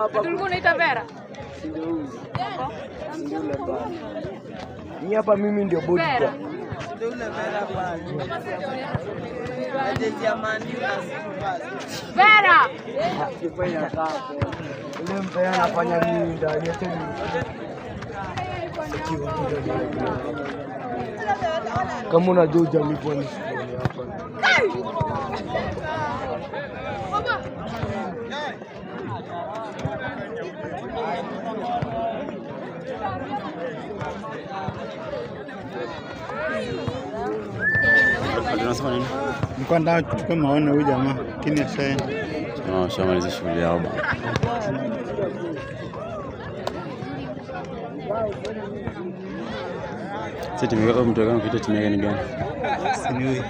Tulikuwa unaita Vera? Ndio huyu. Ndio yule pale. Ni hapa mimi ndio bodyguard. Ndio yule Vera pale. Jezi ya Man U na City. Vera! Kifanya kapo. Ule mpea anafanya nini ndani yote ni. Sikiwa kama unajua hujalipwa ni shukrani hapa. Tunasema nini? Nilikuwa nataka kuchukua maoni huyu jamaa, lakini ashaenda. Ah, shamaliza shughuli yao bana. Sasa timu yako mtu kama kitu timu yake ni gani? Sijui.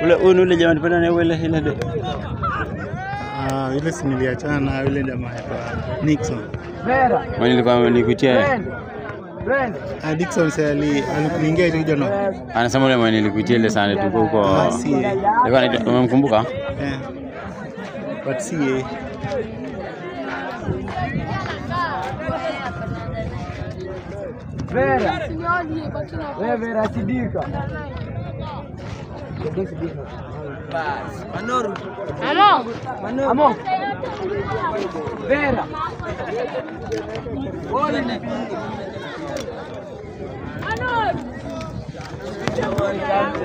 Ule huyu ni ule jamaa nipenda na ule ile de. Ah, ile si niliachana na yule jamaa hapa Nixon. Vera. Mimi nilikuwa nikutia yeye. Ben. Ah, Nixon si alikuingia ile jana. Anasema ule mwenye nilikuitia ile sana tuko huko. Ah, si yeye. Alikuwa anaitwa umemkumbuka? Eh. But si yeye. Vera. Wewe Vera Sidika. Ndio Sidika. Bas. Manoru. Amo! Manoru. Amo. Vera.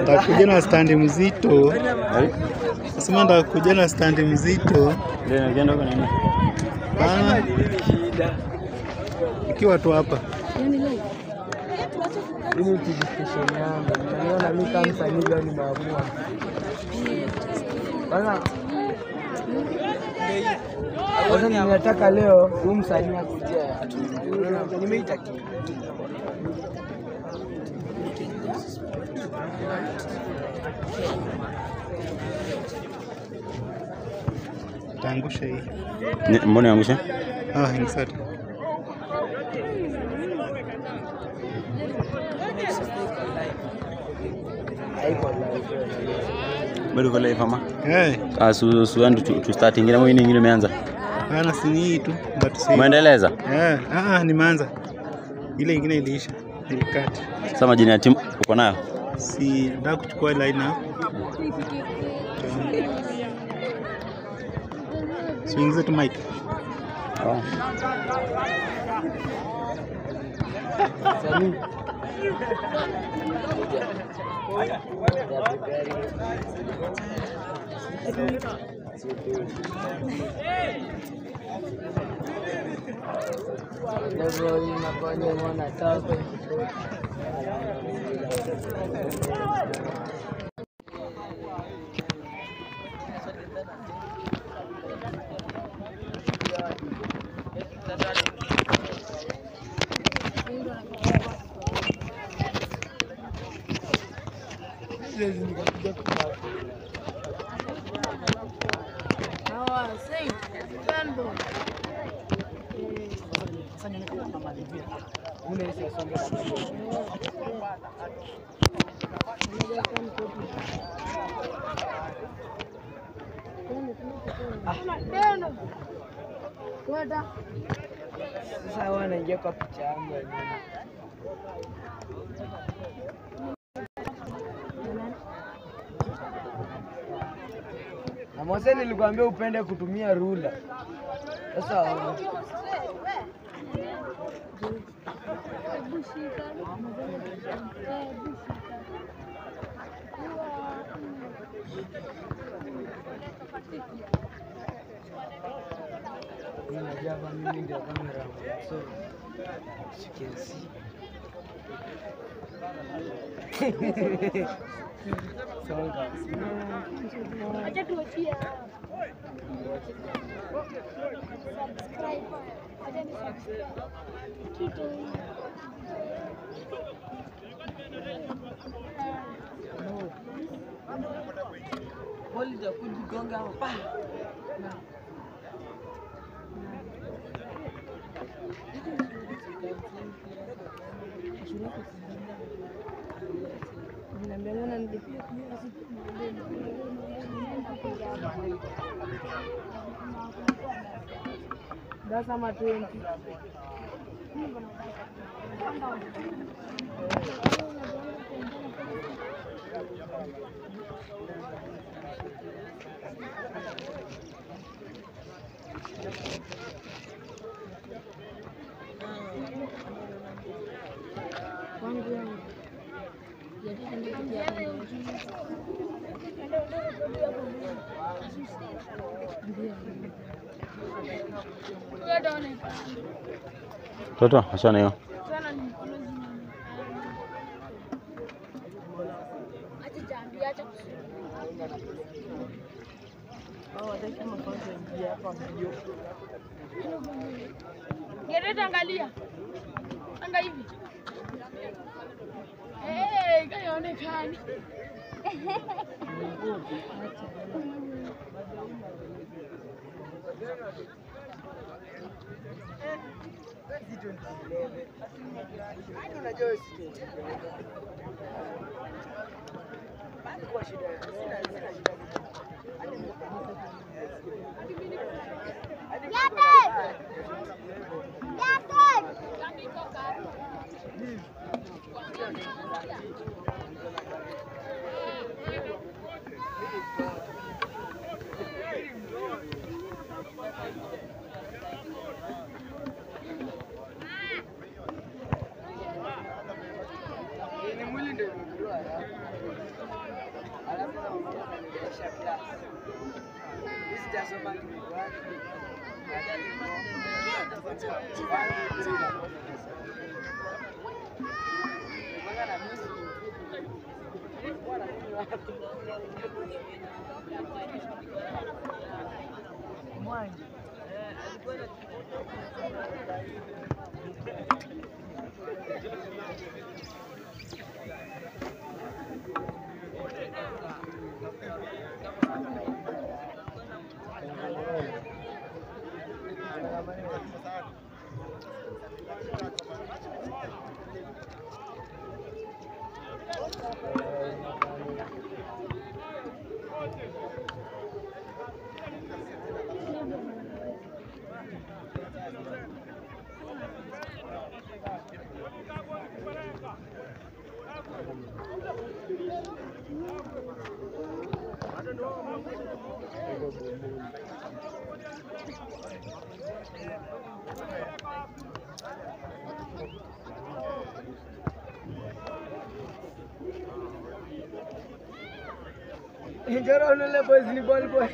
Nitakuja na standi mzito. Eh? Nasema nitakuja na standi mzito. Ndio naenda huko nini? Ah, Nini shida? ikiwa tu hapa. Mimi TV station yangu. Unaniona mimi kama msanii leo nimeamua. Bana. Kwanza ninataka leo huyu msanii akuje atuimbie. Nimeita kitu. Taangusha hii. Mbona angusha? Ah, insert. Haiko live. Bado kwa live ama? Eh, Ah, su su tu start ingine au nyingine imeanza? ana si ni hii tu but si. Umeendeleza? Eh, ah, nimeanza. Ile ingine iliisha. Nilikata. Sasa majina ya timu uko nayo? Si nataka kuchukua line up. Swingize tu mic. Oh. Msanii. Level inafanya mwana tako. Hawa, same. Fanboy. Sasa wanaingia kwa picha yangu ya nyuma. Na Mose nilikwambia upende kutumia rula. Sasa ona. Mimi najua hapa mimi ndio camera man, so as you can see. Songa. Acha tuachie. Subscribe. Acha ni subscribe. Kitu. Boli za kujigonga hapa. Pa. Niambia mbona nilipia pia. Dasa ama 20. Toto, achana hiyo. Gereta, angalia. Anga hivi. Eh, kaionekani. Ni mwili ndio imegrow haraka. Alafu na mama anaendelesha class. Mimi sijasoma grade 1. Njoro nule boys ni ball boy.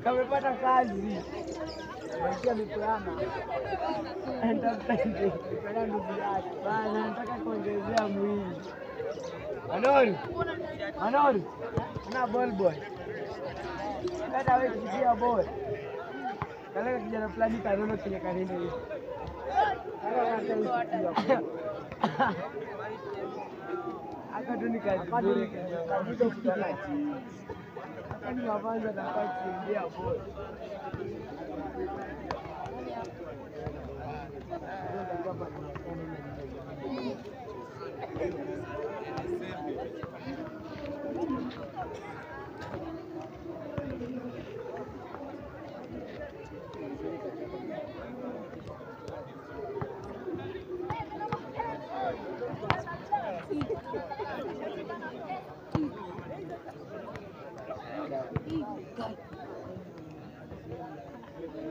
Kamepata kazi. Maisha amepeana. Enterprise. Peana ndugu yake. Bana nataka kuongezea mwili. Manori. Manori. Ana ball boy. Hata wewe kijia boy. Kale kijana fulani kanono kwenye kanene hivi. Aka tu ni kazi bure kavuta kutoka chini. Aka ni mavanza na kwa kukimbia boy.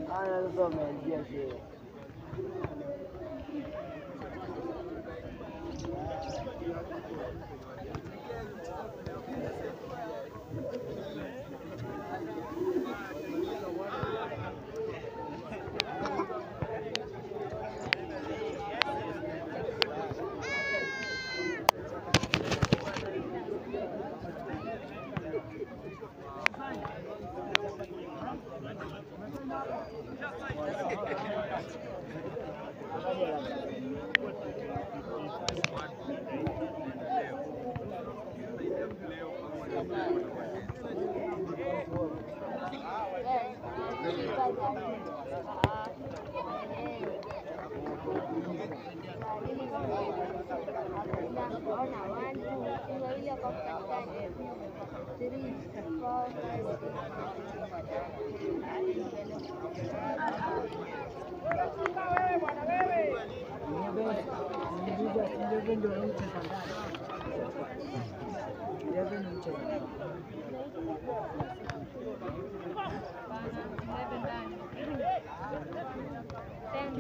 Haya sasa wameanzia sherehe.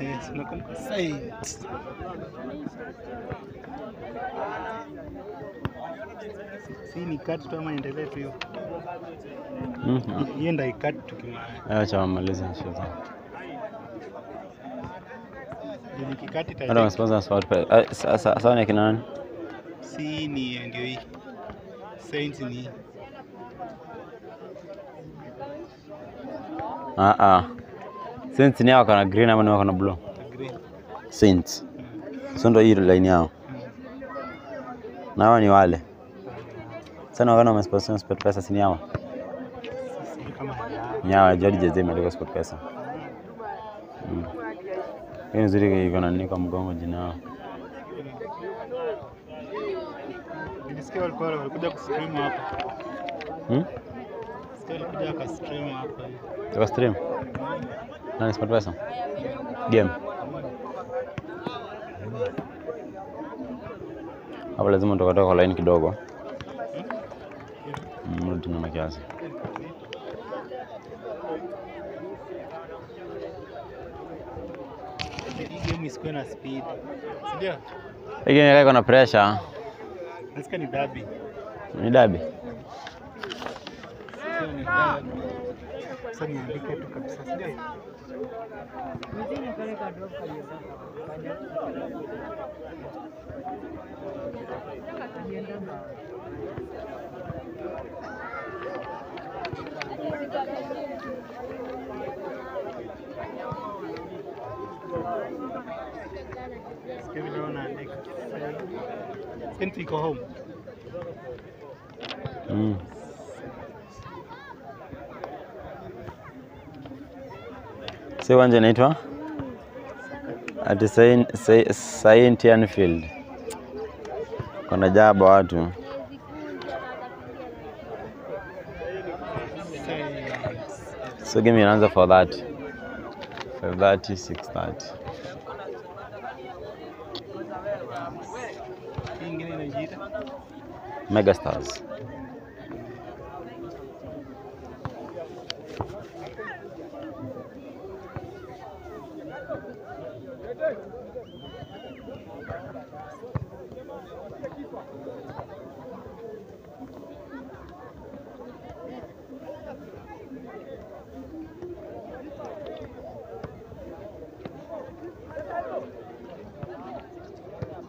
Yes, nakumbuka Saints. Si ni cut tu ama endelee tu hiyo? Hiyo ndio ikat tukimaliza. Acha wamalize mchezo. Ndio nikikati Hata ita sponsor SportPesa. Sasa ni kina nani? Si ni ndio hii. Saints ni hii. Ah ah. Saints ni hao wako na green ama ni wako na blue? Green. Saints. So ndio hii line yao. Na hawa ni wale. Sana wana wamesponsor SportPesa si ni hawa? Sijui kama ni hao. Ni hawa George Jeze imeandikwa SportPesa. Hiyo nzuri iko na nini kwa mgongo jina yao. Nilisikia walikuwa walikuja kustream hapa. Hmm? Sikia walikuja wakastream hapa. Tuka stream. Nani SportPesa? Game. Hapo lazima utokatoka kwa line kidogo. Rudi nyuma kiasi. Hii game isikuwe na speed. Si ndio? Hii game iko na pressure. Nasikia ni derby. Ni dabi. Sio ni derby. Sasa niandike tu kabisa, si ndio? Sikia vile wanaandika. Saints iko home. Si uwanja inaitwa ati Saint Anfield. Kuna jaba watu. Saints. So game inaanza 4:30. 5:30, 6:30. Hii ingine inajiita Megastars.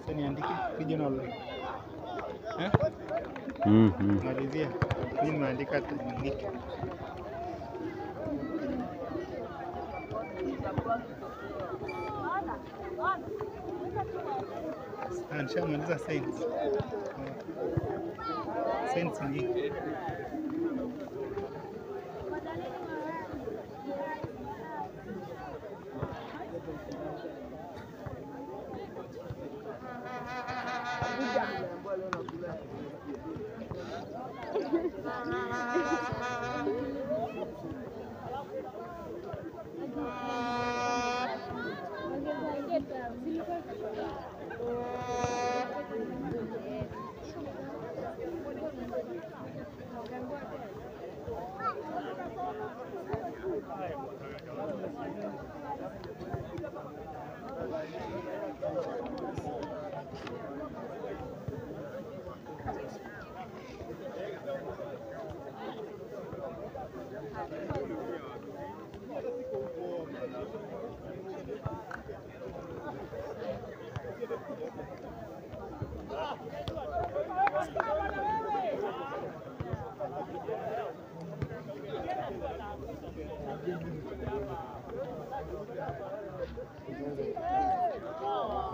Sasa niandike regional league. Eh? Malizia. Mimi nimeandika niandike. Ah, nishamaliza Saints. Saints ni hii.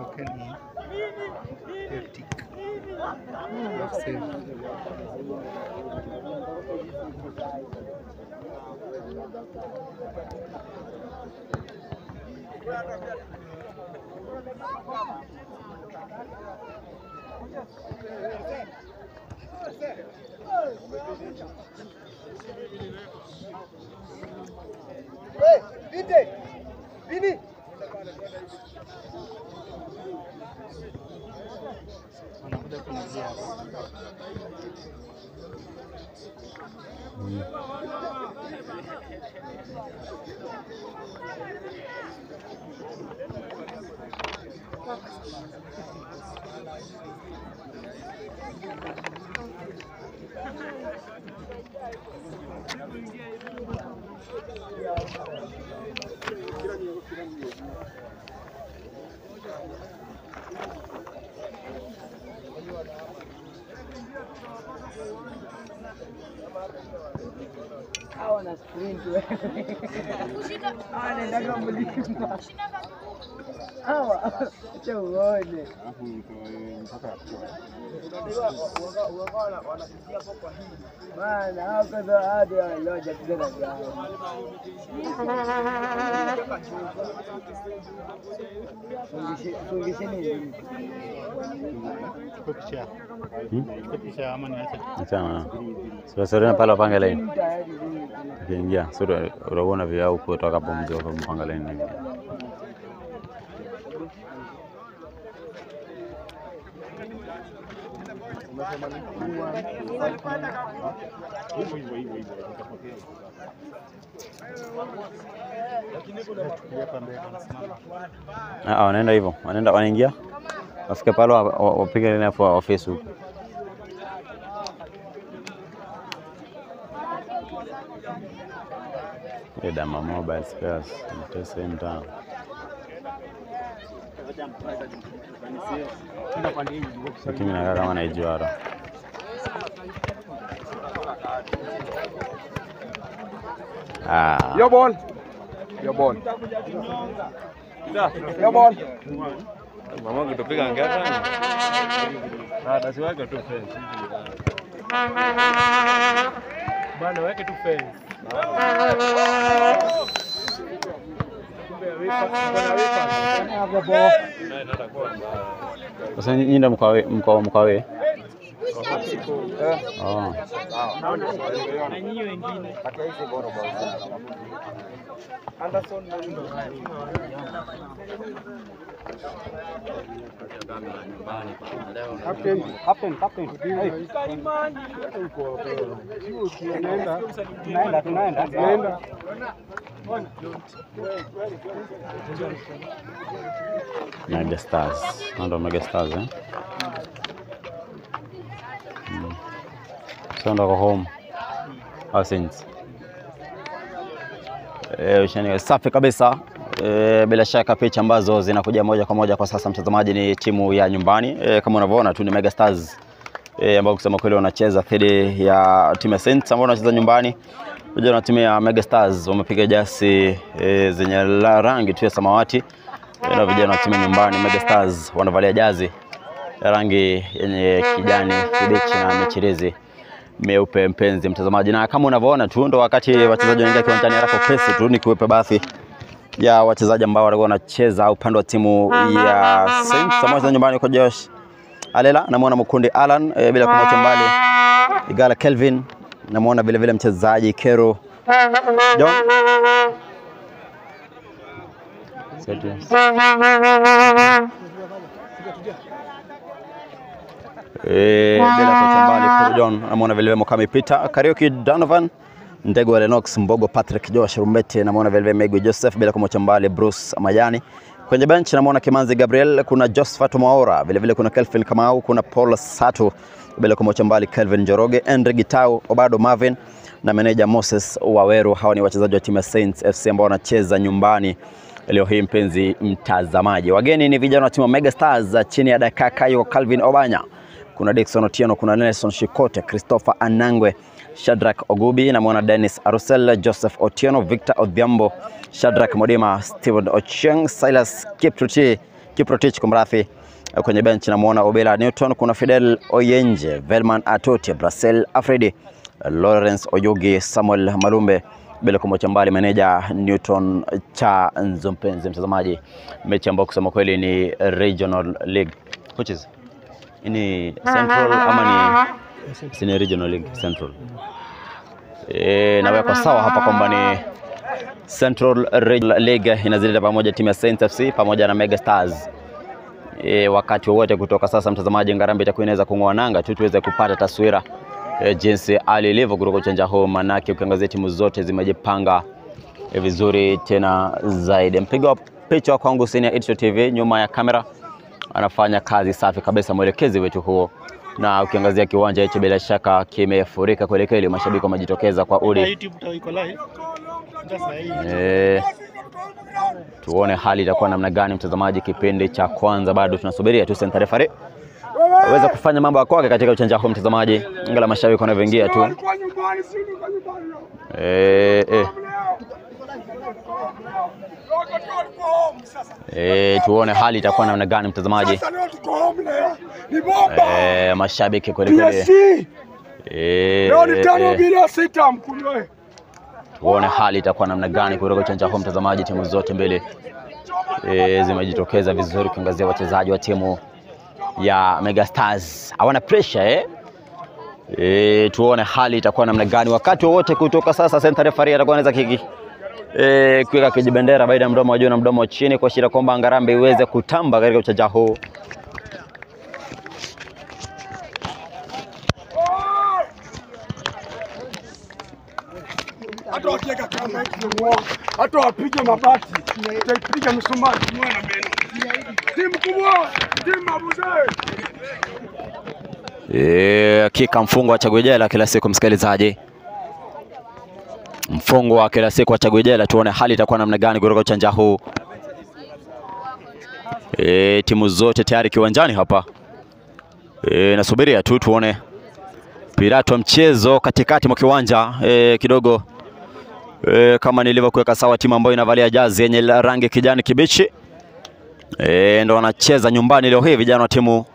Okay, ni hiyo tick. Alafu save. Hawa na sprint wewe. Hawa wanaendaga mlima. Hawa acha uone. Bana, hao kwanza hadi waloja kidogo gani. Songesheni hivi. Chukua picha. Chukua picha ama niache. Achana. Sasa pale wapange line. Ukiingia sio utaona vya huko utakapo mpanga line. Wanaenda hivyo, wanaenda wanaingia. Wafike pale wapige line hapo ofisi huko. Dama mobile spares the same time. Lakini nakaa kama naijua hata. Your ball. Your ball. Your ball. Mama kutupiga ngata. Ah, basi weka tu fence. Bana weke tu fence. Sasa nyinyi ndio mko wawe? Oh. Na nyinyi wengine. Anderson Captain, captain, captain. Tunaenda, tunaenda. Tunaenda. Mega Stars. Ndio Mega Stars eh? So ndo home. Au Saints. Ushani safi kabisa. Bila shaka picha ambazo zinakuja moja kwa moja kwa sasa mtazamaji ni timu ya nyumbani. Kama unavyoona tu ni Mega Stars ambao kusema kweli wanacheza dhidi ya timu ya Saints ambao wanacheza nyumbani. Vijana wa timu ya Mega Stars wamepiga jasi zenye rangi tu ya samawati. Na vijana wa timu nyumbani Mega Stars wanavalia jazi ya rangi yenye kijani kibichi na michirizi meupe, mpenzi mtazamaji. Na kama unavyoona tu ndo wakati wachezaji wanaingia kiwanjani haraka upesi tu, ni kuwepe baadhi ya wachezaji ambao walikuwa wanacheza upande wa timu ya Saints pamoja nyumbani kwa Josh Alela, namuona Mkundi Alan, bila kumwacha mbali Igala Kelvin, namuona vile vile mchezaji Kero John. Bila kuacha mbali Kero John, namuona vile vile Mokami Peter, Kariuki Donovan, Ndego Lennox, Mbogo Patrick, Josh Rumbete, namuona vile vile Megwe Joseph, bila kumwacha mbali Bruce Majani. Kwenye bench namuona Kimanzi Gabriel, kuna Josephat Mwaora, vile vile kuna Kelvin Kamau, kuna Paul Sato, bila kumwacha mbali Kelvin Njoroge, Andre Gitau, Obado Marvin na meneja Moses Waweru. Hawa ni wachezaji wa timu ya Saints FC ambao wanacheza nyumbani leo hii, mpenzi mtazamaji. Wageni ni vijana wa timu ya Mega Stars chini ya Dakaka Kayo Calvin Obanya, kuna Dickson Otieno, kuna Nelson Shikote, Christopher Anangwe, Shadrack Ogubi, namuona Dennis Arusel, Joseph Otieno, Victor Odhiambo, Shadrack Modima, Steven Ochieng, Silas Kiprotich kumrathi. Kwenye bench namuona Obela Newton, kuna Fidel Oyenje, Velman Atote, Brasel Afridi, Lawrence Oyogi, Samuel Malumbe, bila kumwacha mbali meneja Newton Chanzo. Mpenzi mtazamaji, mechi ambayo kusema kweli ni Regional League, which is ni Central ama ni Regional League Central. Nawekwa sawa hapa kwamba ni Central Regional League inazileta pamoja timu ya Saints FC pamoja na Mega Stars. Wakati wowote kutoka sasa mtazamaji, Ngarambe itakuwa inaweza kung'oa nanga tu tuweze kupata taswira jinsi hali ilivyo kutoka uwanja huu, manake ukiangazia timu zote zimejipanga vizuri tena zaidi. Mpiga wa picha kwangu Senior Editor TV nyuma ya kamera anafanya kazi safi kabisa, mwelekezi wetu huo. Na ukiangazia kiwanja hicho bila shaka kimefurika kweli kweli, mashabiki wamejitokeza kwa udi. Tuone hali itakuwa namna gani mtazamaji. Kipindi cha kwanza bado tunasubiria tu center referee aweze kufanya mambo yake katika uwanja huu mtazamaji, ngala mashabiki wanavyoingia tu. Tuone hali itakuwa namna gani mtazamaji. Mashabiki kweli kweli. Tuone hali itakuwa namna gani kutoka uwanja huu mtazamaji. Timu zote mbili zimejitokeza vizuri, kuangazia wachezaji wa timu ya Mega Stars hawana pressure. Tuone hali itakuwa namna gani wakati wowote kutoka sasa. Center referee atakuwa anaweza kuweka kijibendera baina ya mdomo wa juu na mdomo wa chini kuashiria kwamba ngarambe iweze kutamba katika uwanja huu. Hata wakiweka kama hata wapige mabati, tutaipiga msumari mwana meno. Timu kubwa, timu mabuzee. Hakika mfungo wa Chagwejela kila siku msikilizaji. Mfungo wa kila siku wa Chagwejela, tuone hali itakuwa namna gani kutoka uwanja huu. Timu zote tayari kiwanjani hapa. Nasubiria tu tuone Pirato wa mchezo katikati mwa kiwanja kidogo. Kama nilivyokuweka sawa, timu ambayo inavalia jazi yenye rangi kijani kibichi ndo wanacheza nyumbani leo hii. Vijana wa timu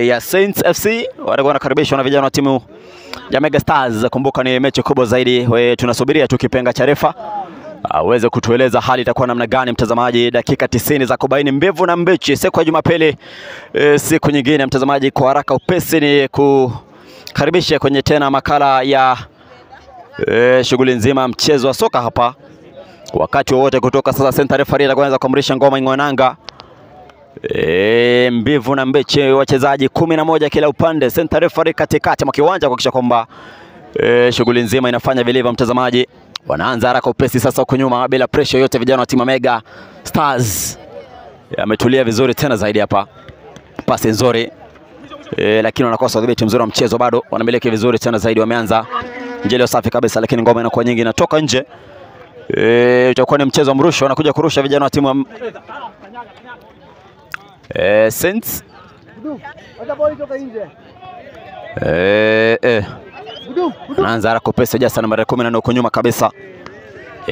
ya Saints FC watakuwa wanakaribishwa na vijana wa timu ya Mega Stars. Kumbuka ni mechi kubwa zaidi, tunasubiria tu kipenga cha refa aweze kutueleza hali itakuwa namna gani mtazamaji. Dakika 90 za kubaini mbivu na mbichi siku ya Jumapili. Siku nyingine mtazamaji, kwa haraka upesi ni kukaribisha kwenye tena makala ya shughuli nzima mchezo wa soka hapa. Wakati wowote kutoka sasa center referee ataanza kuamrisha ngoma ing'onanga. Mbivu na mbichi, wachezaji 11 kila upande, center referee katikati mwa kiwanja kuhakikisha kwamba shughuli nzima inafanya vilivyo mtazamaji. Wanaanza haraka upesi sasa huko nyuma bila pressure yote, vijana wa timu Mega Stars ametulia vizuri tena zaidi hapa. Pasi nzuri lakini wanakosa udhibiti mzuri wa mchezo, bado wanamiliki vizuri tena zaidi, wameanza njeleo safi kabisa, lakini ngoma inakuwa nyingi inatoka nje. Itakuwa ni mchezo wa mrusho, wanakuja kurusha vijana wa timu Saints. Anaanza haraka upesi jasa nambari 14 huko nyuma kabisa.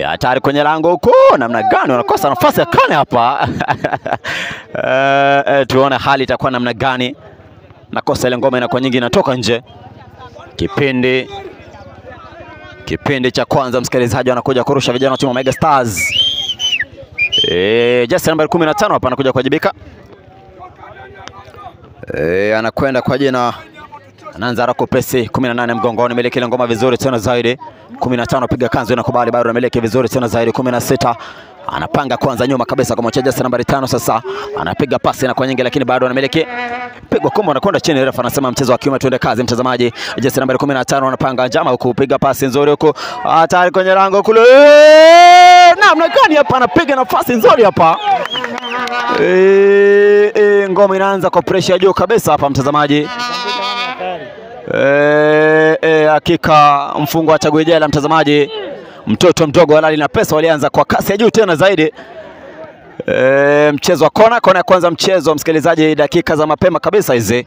Hatari kwenye lango huko, namna gani wanakosa nafasi ya kane hapa. Tuone hali itakuwa namna gani. Nakosa ile ngoma inakuwa nyingi inatoka nje. Kipindi cha kwanza msikilizaji, wanakuja kurusha vijana wa timu Mega Stars. Jasa nambari 15 hapa anakuja kuwajibika. Anakwenda kwa jina, anaanza haraka upesi 18 mgongoni, miliki ile ngoma vizuri tena zaidi. 15 piga kanzu inakubali, bado anamiliki vizuri tena zaidi. 16 anapanga kwanza nyuma kabisa kwa mchezaji nambari 5 sasa anapiga pasi na kwa nyingi, lakini bado anamiliki. Pigwa kombo anakwenda chini, refa anasema mchezo wa kiume, tuende kazi mtazamaji. Jezi nambari 15 anapanga njama huku, piga pasi nzuri huku, hatari kwenye lango kule. Namna gani hapa anapiga nafasi nzuri hapa. Ngoma inaanza kwa pressure juu kabisa hapa mtazamaji. Hakika mfungo wa Chagwejela mtazamaji, mtoto mdogo halali na pesa, walianza kwa kasi ya juu tena zaidi. Mchezo wa kona ya kwanza mchezo msikilizaji, dakika za mapema kabisa hizi.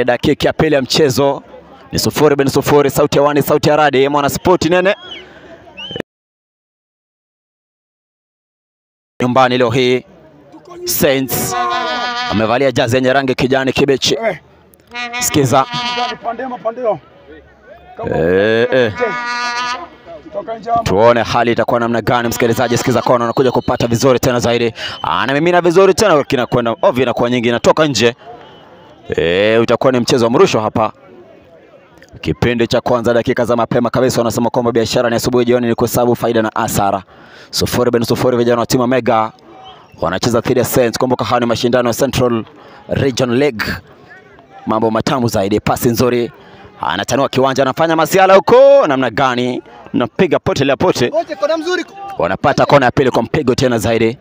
Dakika ya pili ya mchezo ni 0-0. Sauti ya wani, sauti ya radi, Mwana Sport nene nyumbani leo hii. Saints amevalia jazi yenye rangi kijani kibichi. Sikiza. Tuone hali itakuwa namna gani msikilizaji. Sikiza kona, anakuja kupata vizuri tena zaidi, anamimina vizuri tena, kinakwenda ovyo, inakuwa nyingi, inatoka nje. Utakuwa ni mchezo wa mrusho hapa. Kipindi cha kwanza dakika za mapema kabisa, wanasema kwamba biashara ni asubuhi, jioni ni kuhesabu faida na hasara. 0-0 vijana wa timu Mega wanacheza dhidi ya Saints. Kumbuka haya ni mashindano ya Central Region League. Mambo matamu zaidi, pasi nzuri, anatanua kiwanja, anafanya masiala huko namna gani, napiga pote la pote, wanapata kona ya pili kwa mpigo tena zaidi.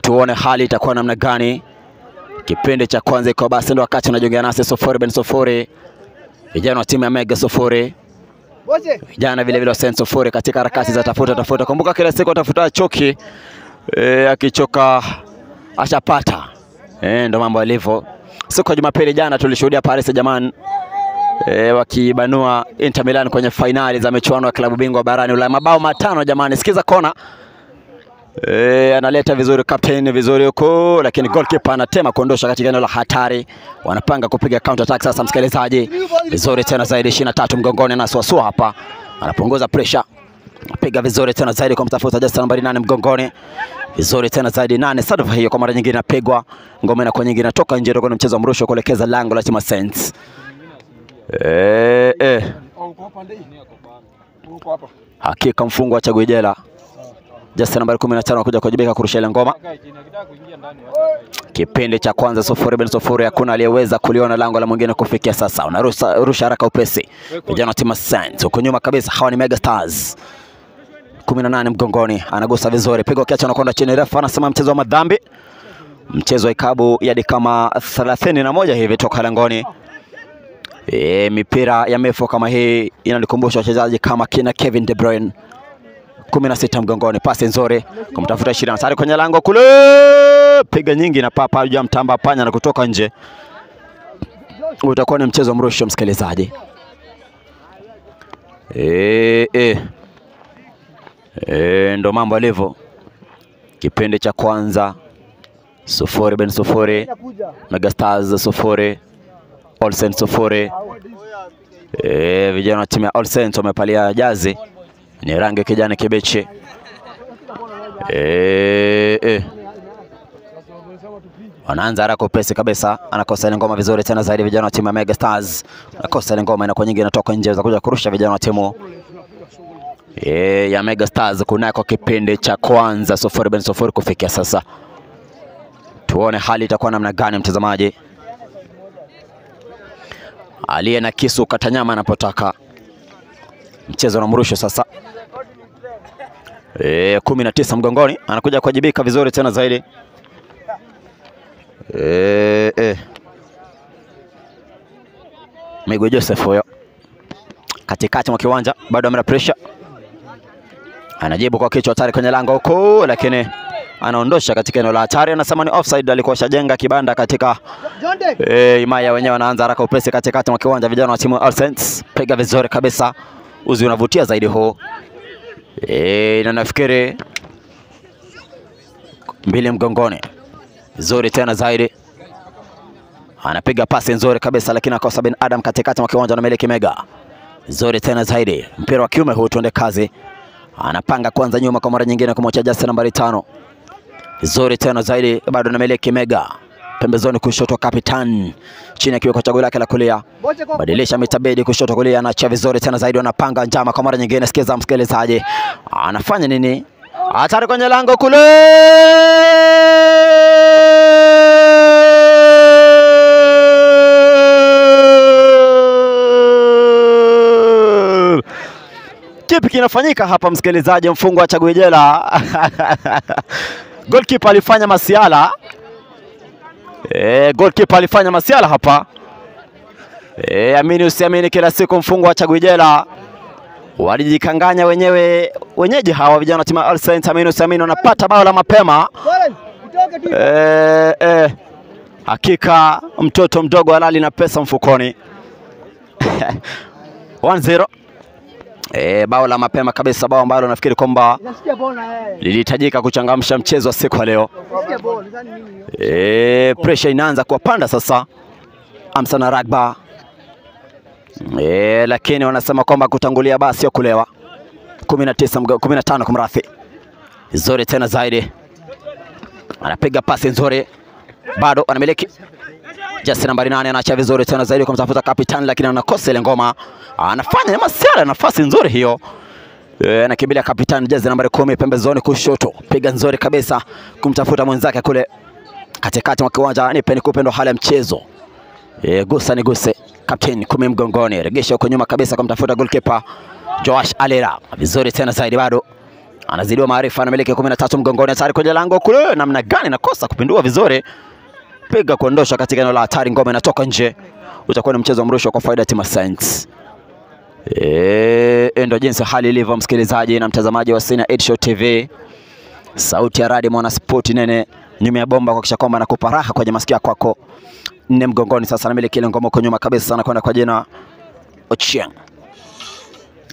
Tuone hali itakuwa namna gani kipindi cha kwanza iko basi, ndio wakati unajiunga nasi 0-0, vijana wa timu ya Mega 0, vijana vile vile wa Saint 0 katika harakati za tafuta tafuta. Kumbuka kila siku atafuta choki, akichoka ashapata. Ndio mambo yalivyo. Siku ya Jumapili jana tulishuhudia Paris Saint-Germain wakibanua Inter Milan kwenye fainali za michuano ya klabu bingwa barani Ulaya, mabao 5 jamani. Sikiza kona, analeta vizuri captain vizuri huko, lakini goalkeeper anatema kuondosha katika eneo la hatari. Wanapanga kupiga counter attack sasa, msikilizaji. Vizuri tena zaidi, 23 mgongoni, anasuasua hapa, anapunguza pressure, piga vizuri tena zaidi kwa mtafuta jezi nambari 8 mgongoni. Vizuri tena zaidi 8 sadfa hiyo kwa mara nyingine inapigwa ngome na kwa nyingine inatoka nje, ndio mchezo wa mrusho kuelekeza lango la timu Saints. Hakika mfungo wa Chagwijela jezi nambari 15 anakuja kuwajibika kurusha ile ngoma. Kipindi cha kwanza 0-0, hakuna aliyeweza kuliona lango la mwingine kufikia sasa. Unarusha rusha haraka upesi. Vijana wa timu Saints huko nyuma kabisa, hawa ni Mega Stars. 18 mgongoni, anagusa vizuri, pigo kiacha, anakwenda chini. Refa anasema mchezo wa madhambi, mchezo wa ikabu yadi kama 31 hivi toka langoni. Mipira ya mefo kama hii inanikumbusha wachezaji kama kina Kevin De Bruyne. 16 mgongoni, pasi nzuri kumtafuta 20 tayari kwenye lango kule, piga nyingi na papa juu mtamba panya na kutoka nje. Utakuwa ni mchezo mrusho msikilizaji. Ndo mambo yalivyo. Kipindi cha kwanza 0-0, Mega Stars 0, All Saints 0. Vijana wa timu ya All Saints wamepalia jazi ni rangi kijani kibichi. Wanaanza haraka upesi kabisa, anakosa ile ngoma vizuri tena zaidi vijana wa timu ya Mega Stars. Anakosa ile ngoma inakuwa nyingi inatoka nje, za kuja kurusha vijana wa timu ya Mega Stars kunako kipindi cha kwanza 0-0 kufikia sasa. Tuone hali itakuwa namna gani mtazamaji. Aliye na kisu kata nyama anapotaka. Mchezo na mrusho sasa. 19 mgongoni, anakuja kuwajibika vizuri tena zaidi. Migwe Joseph huyo katikati mwa kiwanja, bado amna pressure. Anajibu kwa kichwa hatari kwenye lango huko, lakini anaondosha katika eneo la hatari, anasema ni offside. Alikuwa shajenga kibanda katika himaya wenyewe. Wanaanza haraka upesi katikati mwa kiwanja vijana wa timu All Saints, piga vizuri kabisa, uzi unavutia zaidi huu. Na nafikiri 2 mgongoni, nzuri tena zaidi, anapiga pasi nzuri kabisa, lakini akosa bin Adam katikati mwa kiwanja na miliki Mega. Nzuri tena zaidi, mpira wa kiume huu, tuende kazi. Anapanga kwanza nyuma kwa mara nyingine kumwacha jezi nambari 5. Nzuri tena zaidi, bado na miliki Mega. Pembezoni kushoto kapitan, chini akiwa kwa chaguo lake la kulia, badilisha mitabedi kushoto kulia, anaacha vizuri tena zaidi, anapanga njama kwa mara nyingine. Sikiza msikilizaji, anafanya nini? Hatari kwenye lango kule, Kipi kinafanyika hapa msikilizaji? Mfungwa wa Chagwijela goalkeeper alifanya masiala. Goalkeeper alifanya masiala hapa. Amini usiamini, kila siku mfungwa wa Chagwijela walijikanganya wenyewe, wenyeji hawa vijana wa timu All Saints. Amini usiamini, wanapata bao la mapema. Hakika mtoto mdogo halali na pesa mfukoni. 1-0. Bao la mapema kabisa, bao ambalo nafikiri kwamba lilihitajika kuchangamsha mchezo wa siku ya leo. Pressure inaanza kuwapanda sasa Amsana Ragba. Lakini wanasema kwamba kutangulia basi sio kulewa. 19 15 kumrathi. Nzuri tena zaidi. Anapiga pasi nzuri. Bado anamiliki. Jesi nambari 8 anaacha vizuri tena zaidi kumtafuta kapitani, lakini anakosa ile ngoma. Anafanya masiara, nafasi nzuri hiyo. Anakimbilia kapitani jezi nambari 10 pembezoni kushoto. Piga nzuri kabisa kumtafuta mwenzake kule katikati mwa kiwanja. Nipe nikupe ndo hali ya mchezo. Gusa ni guse. Captain 10 mgongoni. Regesha huko nyuma kabisa kumtafuta goalkeeper Joash Alera. Vizuri tena zaidi bado. Anazidiwa maarifa, anamiliki 13 mgongoni, hatari kwenye lango kule, namna gani nakosa kupindua vizuri. Piga kuondosha katika eneo la hatari, ngome inatoka nje. Utakuwa ni mchezo wa mrusho kwa faida ya timu Saints. Ndio jinsi hali ilivyo msikilizaji na mtazamaji wa Senior 8 Show TV. Sauti ya Radio Mwana Sport nene nyuma ya bomba kuhakikisha kwamba nakupa raha kwenye masikio kwako. 4 mgongoni sasa anamiliki ile ngoma huko nyuma kabisa sana kwenda kwa jina Ochieng.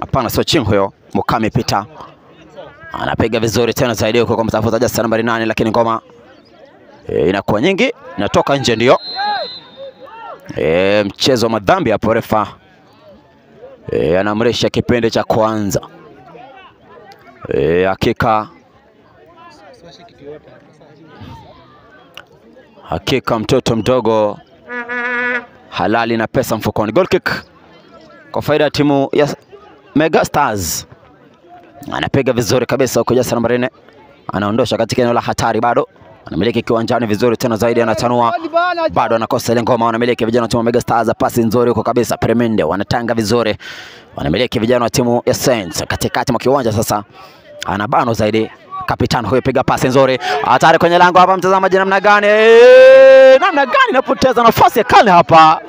Hapana, sio Ochieng huyo, Mukami Peter. Anapiga vizuri tena zaidi huko kwa mtafuta jasa nambari 8, lakini ngoma inakuwa nyingi, inatoka nje ndio. Mchezo wa madhambi hapo, refa anaamrisha kipindi cha kwanza. Hakika mtoto mdogo halali na pesa mfukoni. Goal kick kwa faida ya timu ya Mega Stars. Anapiga vizuri kabisa huko jasa nambari 4. Anaondosha katika eneo la hatari bado. Anamiliki kiwanjani vizuri tena zaidi, anatanua. Bado anakosa ile ngoma, wanamiliki vijana wa timu Mega Stars. Pasi nzuri huko kabisa, Premende wanatanga vizuri. Wanamiliki vijana wa timu ya Saints katikati mwa kiwanja sasa. Anabano zaidi kapitano huyo, piga pasi nzuri. Hatari kwenye lango hapa mtazamaji, namna gani? Namna gani napoteza nafasi ya kale hapa.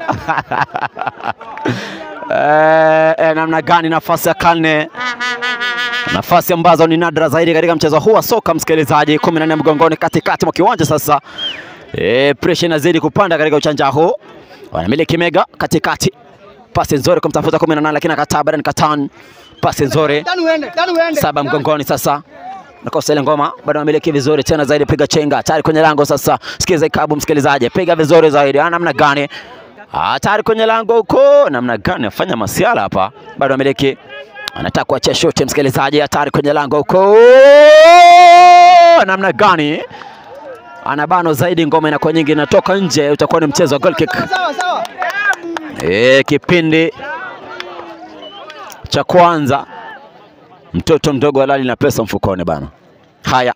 Namna gani nafasi ya karne, nafasi ambazo ni nadra zaidi katika mchezo huu wa soka msikilizaji. 14 mgongoni katikati mwa kiwanja sasa. Pressure inazidi kupanda katika uchanja huu. Wanamiliki Mega katikati. Pasi nzuri kumtafuta 18 lakini akataa Baran Katan. Pasi nzuri. 7 mgongoni sasa. Nakosa ile ngoma, bado anamiliki vizuri tena zaidi, piga chenga. Hatari kwenye lango sasa. Sikiza ikabu msikilizaji. Piga vizuri zaidi. Namna gani? Hatari kwenye lango huko. Namna gani afanya masiala hapa? Bado anamiliki. Anataka kuachia shoti msikilizaji, hatari kwenye lango huko. Namna gani? Anabano zaidi, ngoma inakuwa nyingi inatoka nje, utakuwa ni mchezo wa goal kick. Kipindi cha kwanza mtoto mdogo halali na pesa mfukoni bana. Haya.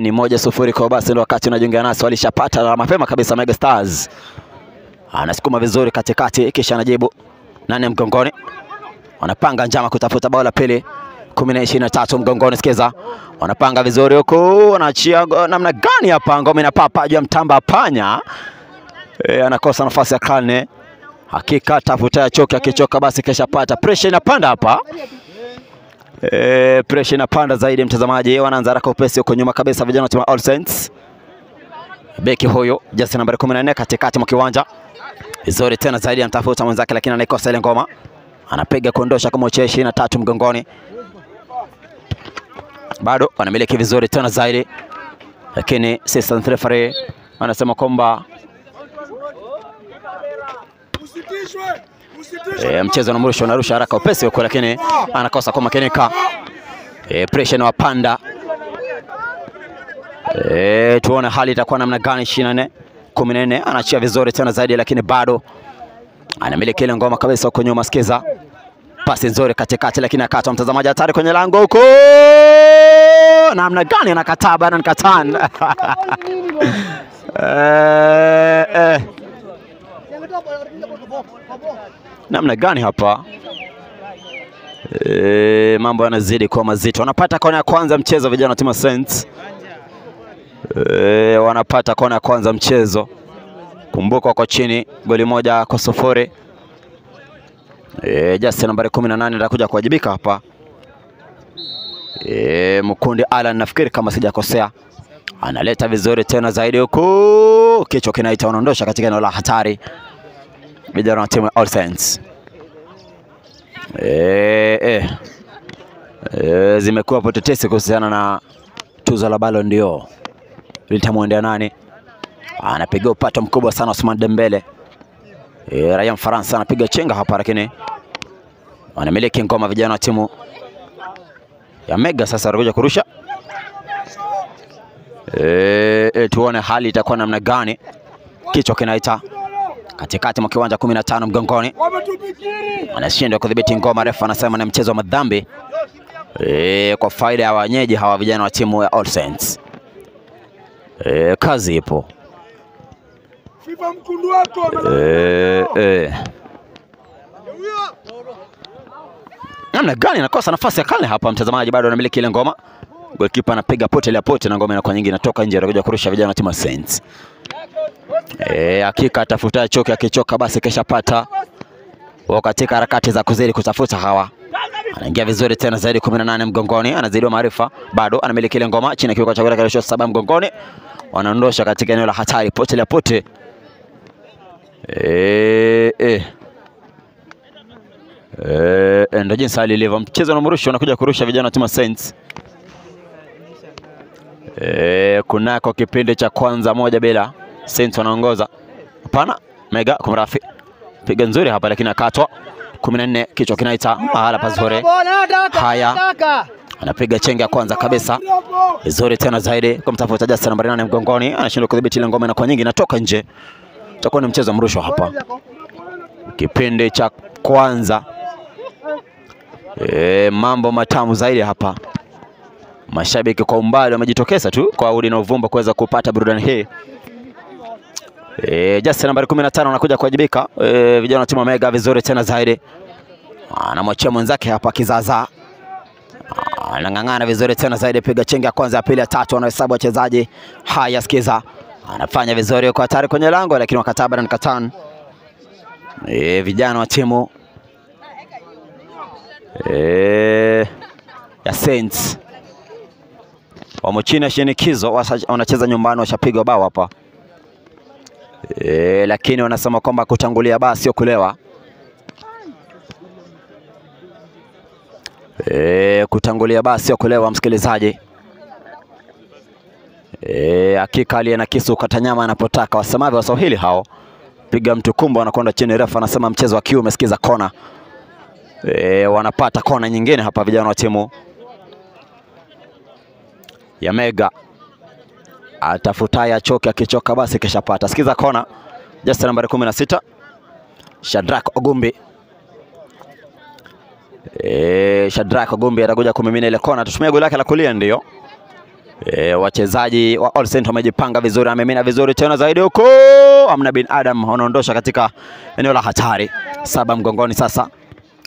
Ni 1-0 kwa basi, ndio wakati unajiunga nasi. Walishapata mapema kabisa Mega Stars. Anasukuma vizuri katikati kisha anajibu 8 mgongoni. Wanapanga njama kutafuta bao la pili. 10-23 mgongoni, sikiza. Wanapanga vizuri huku, wanaachia namna gani hapa, ngome inapaa juu ya mtamba panya. Anakosa nafasi ya karne. Hakika tafuta choki, akichoka basi kesha pata. Pressure inapanda hapa. Pressure inapanda zaidi mtazamaji. Wanaanza haraka upesi huko nyuma kabisa vijana wa timu All Saints. Beki huyo jezi nambari 14 katikati mwa kiwanja. Vizuri tena zaidi anatafuta mwenzake lakini anaikosa ile ngoma. Anapiga kuondosha kama ucheshi 23 mgongoni. Bado wanamiliki vizuri tena zaidi. Lakini assistant referee anasema kwamba mchezo na mrusho, unarusha haraka upesi huko lakini anakosa kwa makinika. Pressure na wapanda. Tuone hali itakuwa namna gani. 24 14 anachia vizuri tena zaidi lakini bado anamiliki ile ngoma kabisa huko nyuma, sikiza. Pasi nzuri katikati lakini akatwa mtazamaji, hatari kwenye lango huko. Namna gani anakataa bana Katan. Namna gani hapa? Mambo yanazidi kuwa mazito. Wanapata kona ya kwanza mchezo vijana wa timu Saints. Wanapata kona ya kwanza mchezo. Kumbuka wako chini goli 1-0. Jasi nambari 18 atakuja kuwajibika hapa. Mkundi Alan nafikiri kama sijakosea. Analeta vizuri tena zaidi huku. Kichwa kinaita, wanaondosha katika eneo la hatari. Vijana wa timu All Saints. Zimekuwa potetesi kuhusiana na tuzo la Ballon d'Or. Litamwendea nani? Anapiga upato mkubwa sana Ousmane Dembele. Raia Mfaransa anapiga chenga hapa lakini wanamiliki ngoma vijana wa timu ya Mega. Sasa wanakuja kurusha. Tuone hali itakuwa namna gani. Kichwa kinaita katikati mwa kiwanja 15 mgongoni. Anashindwa kudhibiti ngoma, refa anasema ni mchezo wa madhambi. Kwa faida ya wenyeji hawa vijana wa timu ya All Saints. Kazi ipo. Namna gani anakosa nafasi ya kale hapa mtazamaji, bado anamiliki ile ngoma. Goalkeeper anapiga pote ile pote na ngoma inakuwa nyingi inatoka nje, anakuja kurusha vijana wa timu Saints. Hakika atafuta choki, akichoka basi keshapata. Wako katika harakati za kuzidi kutafuta hawa. Anaingia vizuri tena zaidi 18 mgongoni, anazidiwa maarifa, bado anamiliki ile ngoma chini kiwiko cha kule 7 mgongoni. Wanaondosha katika eneo la hatari, pote la pote. Ndio jinsi hali ilivyo. Mchezo unamrusha, unakuja kurusha vijana wa timu Saints. Kunako kipindi cha kwanza 1-0 Saints wanaongoza. Hapana, Mega kumrafi. Piga nzuri hapa lakini akatwa. 14 kichwa kinaita mahala pazuri. Haya. Anapiga chenga ya kwanza kabisa. Vizuri tena zaidi kumtafuta Justin nambari 8 mgongoni, anashindwa kudhibiti ile ngoma na kwa nyingi inatoka nje. Itakuwa ni mchezo mrusho hapa. Kipindi cha kwanza. Mambo matamu zaidi hapa. Mashabiki kwa umbali wamejitokeza tu kwa udi na uvumba kuweza kupata burudani hii. Justin nambari 15 anakuja kuwajibika. Vijana wa timu Mega vizuri tena zaidi. Anamwachia mwenzake hapa kizaza. Anang'ang'ana vizuri tena zaidi, piga chenga ya kwanza, ya pili, ya tatu, anahesabu wachezaji. Haya, sikiza. Anafanya vizuri kwa hatari kwenye lango lakini wakataa Baran Katan. Vijana wa timu ya Saints wamo chini ya shinikizo, wanacheza nyumbani, washapigwa bao hapa. Lakini wanasema kwamba kutangulia baa sio kulewa. Kutangulia baa sio kulewa msikilizaji. Hakika aliye na kisu kata nyama anapotaka, wasemavyo Waswahili hao. Piga mtu kumbo anakwenda chini, refa anasema mchezo wa kiu umesikiza kona. Wanapata kona nyingine hapa vijana wa timu ya Mega. Atafutaya choki, akichoka basi keshapata. Sikiza kona. Just nambari 16 Shadrack Ogumbi. Shadrack Ogumbi atakuja kumimina ile kona, tutumia goli lake la kulia ndio. Wachezaji wa All Saints wamejipanga vizuri, amemina vizuri tena zaidi huko. Amna bin Adam anaondosha katika eneo la hatari. 7 mgongoni sasa.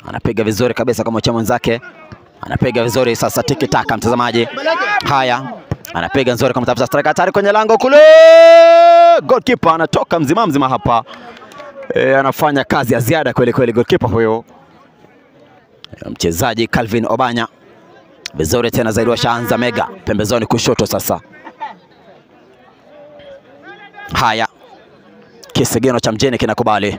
Anapiga vizuri kabisa kama mcha mwenzake. Anapiga vizuri sasa tiki taka mtazamaji. Haya, anapiga nzuri kama mtafuta striker hatari kwenye lango kule. Goalkeeper anatoka mzima mzima hapa. Anafanya kazi ya ziada kweli kweli goalkeeper huyo. Mchezaji Calvin Obanya. Vizuri tena zaidi washaanza Mega pembezoni kushoto sasa. Haya. Kisigino cha mjini kinakubali.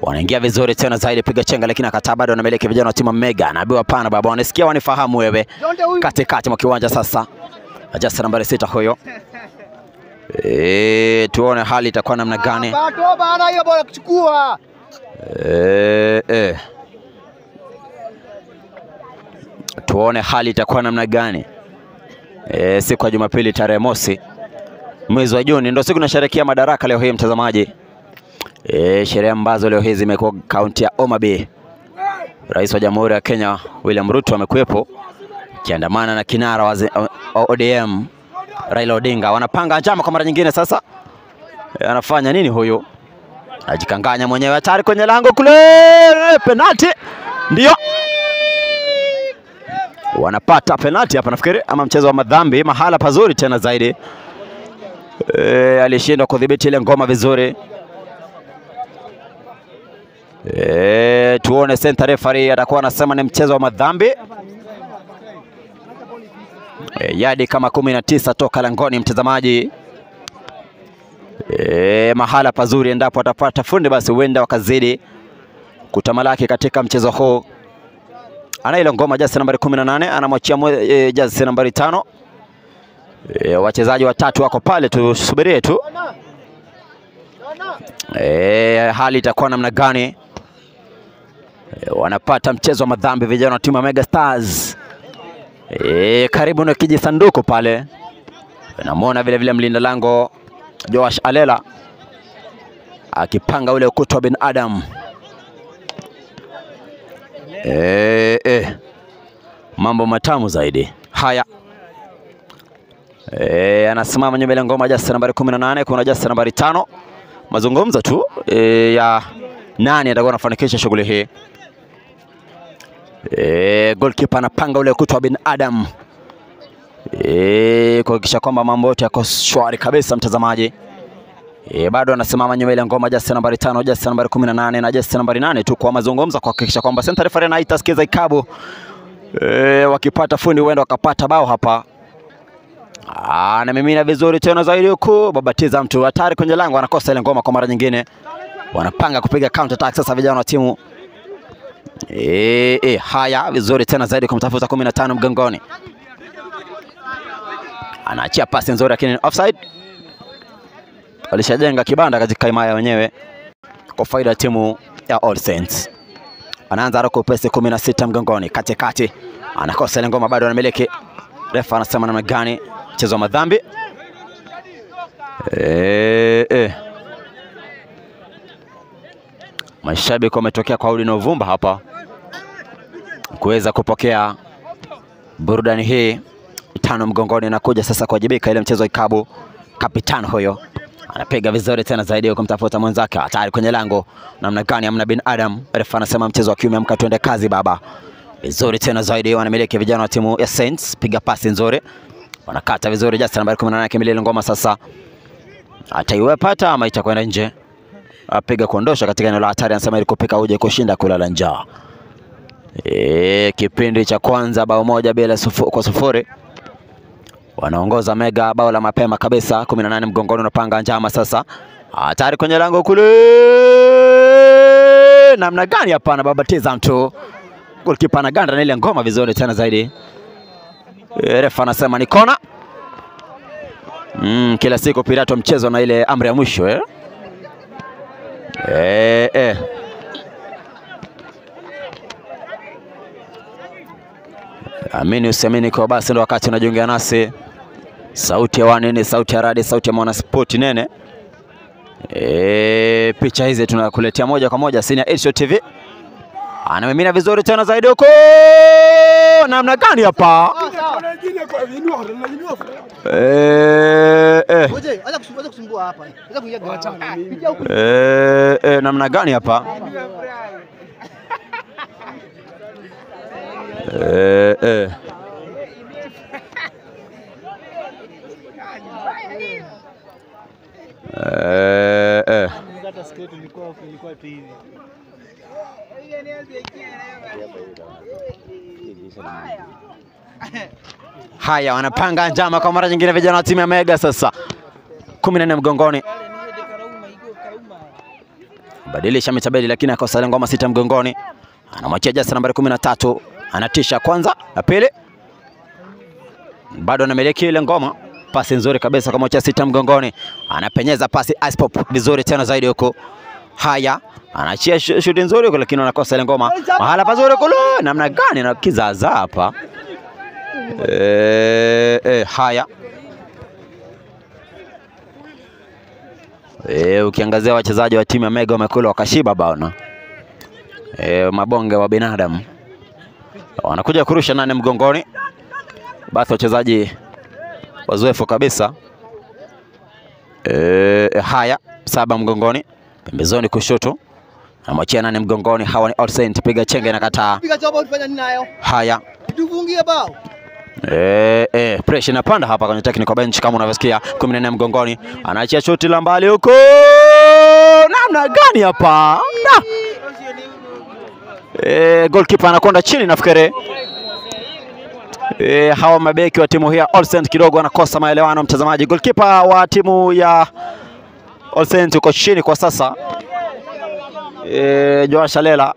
Wanaingia vizuri tena zaidi, piga chenga lakini akataa, bado anamiliki vijana wa timu Mega. Anaambiwa hapana baba, wanasikia wanifahamu wewe. Katikati mwa kiwanja sasa. Ajasa nambari 6 huyo. Tuone hali itakuwa namna gani. Bana hiyo bora kuchukua. Tuone hali itakuwa namna gani. Siku ya Jumapili tarehe mosi mwezi wa Juni ndio siku tunasherehekea madaraka leo hii mtazamaji. Sherehe ambazo leo hii zimekuwa kaunti ya Homa Bay. Rais wa Jamhuri ya Kenya William Ruto amekuwepo kiandamana na kinara wa ODM Raila Odinga. Wanapanga njama kwa mara nyingine sasa. Anafanya nini huyu? Ajikanganya mwenyewe, hatari kwenye lango kule, penalti. Ndio. Wanapata penalti hapa nafikiri, ama mchezo wa madhambi, mahala pazuri tena zaidi. Alishindwa kudhibiti ile ngoma vizuri. Tuone center referee atakuwa anasema ni mchezo wa madhambi. Yadi kama 19 toka langoni mtazamaji. Mahala pazuri endapo atapata fundi basi huenda wakazidi kutamalaki katika mchezo huu. Ana ile ngoma jezi nambari 18 anamwachia jezi nambari 5. Wachezaji watatu wako pale, tusubirie tu. Hali itakuwa namna gani? Wanapata mchezo wa madhambi vijana wa timu ya Mega Stars. Karibu na kijisanduku pale. Namuona vile vile mlinda lango Joash Alela akipanga ule ukuta wa binadamu. Mambo matamu zaidi. Haya. Anasimama nyuma ile ngoma jezi nambari 18, kuna jezi nambari 5, Mazungumzo tu ya nani atakuwa anafanikisha shughuli hii. Goalkeeper anapanga ule ukuta wa binadamu kuhakikisha kwamba mambo yote yako shwari kabisa mtazamaji. Bado anasimama nyuma ile ngoma jasi nambari 5, jasi nambari 18 na jasi nambari 8 tu kwa mazungumzo kuhakikisha kwamba center referee haitasikiza ikabu. Wakipata fundi huenda wakapata bao hapa. Na mimina vizuri tena zaidi huku, babatiza mtu hatari kwenye lango, anakosa ile ngoma kwa mara nyingine. Wanapanga kupiga counter attack sasa vijana wa timu. Haya vizuri tena zaidi kumtafuta 15 mgongoni. Anaachia pasi nzuri lakini offside. Walishajenga kibanda katika himaya wenyewe kwa faida ya timu ya All Saints. Anaanza haraka upesi 16 mgongoni, katikati anakosa ile ngoma, bado anamiliki. Refa anasema namna gani? Mchezo wa madhambi. Mashabiki wametokea kwa udi na uvumba hapa kuweza kupokea burudani hii. 5 mgongoni na kuja sasa kuwajibika ile mchezo ikabu. Kapitan huyo anapiga vizuri tena zaidi kumtafuta mwenzake, hatari kwenye lango. Namna gani? Amna bin Adam. Refa anasema mchezo wa kiume, amka tuende kazi baba. Vizuri tena zaidi wanamiliki vijana wa timu ya Saints, piga pasi nzuri. Wanakata vizuri jasi nambari 18 kimilili ngoma sasa. Ataiwepata ama itakwenda nje. Apiga kuondosha katika eneo la hatari, anasema ili kupika uje kushinda kulala njaa. Kipindi cha kwanza bao 1-0. Wanaongoza Mega bao la mapema kabisa. 18 mgongoni unapanga njama sasa. Hatari kwenye lango kule. Namna gani hapa anababatiza mtu. Goalkeeper anaganda na ile ngoma vizuri tena zaidi. Refa anasema ni kona. Kila siku Pirato mchezo na ile amri ya mwisho Amini usiamini kwa basi ndio wakati unajiunga nasi. Sauti ya Wanene, sauti ya Radi, sauti ya Mwanaspoti Nene. Picha hizi tunakuletea moja kwa moja Senior Edge TV. Anamimina vizuri tena zaidi huko. Namna gani hapa? Namna gani hapa? Haya, wanapanga njama kwa mara nyingine vijana wa timu ya Mega sasa. 14 mgongoni. Badilisha mitabeli lakini akosa ngoma 6 mgongoni. Anamwachia jasi nambari 13, anatisha kwanza, na pili. Bado anamiliki ile ngoma. Pasi nzuri kabisa kwa mwachia 6 mgongoni. Anapenyeza pasi ice pop vizuri tena zaidi huko. Haya, anaachia shuti nzuri huko lakini anakosa ile ngoma. Mahala pazuri kule, namna gani na kizaza hapa. Haya. Ukiangazia wachezaji wa timu ya Mega wamekula wakashiba bana. Mabonge wa binadamu. Wanakuja kurusha 8 mgongoni. Basi wachezaji wazoefu kabisa. Haya, 7 mgongoni, pembezoni kushoto. Anamwachia 8 mgongoni. Hawa ni All Saints, piga chenge na kataa. Piga chapa ulifanya nini nayo? Haya. Tufungie bao. Pressure inapanda hapa kwenye technical bench kama unavyosikia. 14 mgongoni. Anaachia shoti la mbali huko. Namna gani hapa? Goalkeeper anakonda chini nafikiri. Hawa mabeki wa timu hii ya All Saints kidogo wanakosa maelewano mtazamaji. Goalkeeper wa timu ya All Saints uko chini kwa sasa. Joash Alela.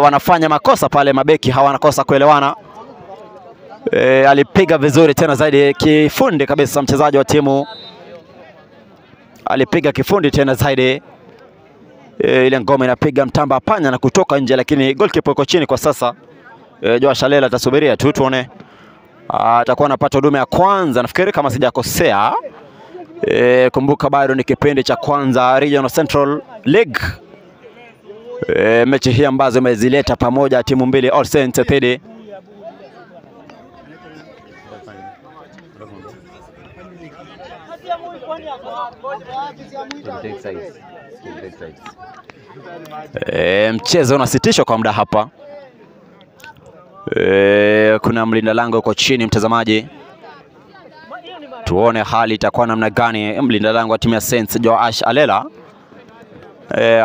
Wanafanya makosa pale mabeki hawa wanakosa kuelewana. Alipiga vizuri tena zaidi kifundi kabisa mchezaji wa timu. Alipiga kifundi tena zaidi. Ile ngoma inapiga mtamba panya na kutoka nje lakini goalkeeper yuko chini kwa sasa. Joash Alela atasubiria tu tuone. Atakuwa anapata huduma ya kwanza nafikiri kama sijakosea. Kumbuka bado ni kipindi cha kwanza Regional Central League. Mechi hii ambazo imezileta pamoja timu mbili All Saints dhidi Mchezo unasitishwa kwa muda hapa. Kuna mlinda lango uko chini mtazamaji. Tuone hali itakuwa namna gani. Mlinda lango wa timu ya Saints Joash Alela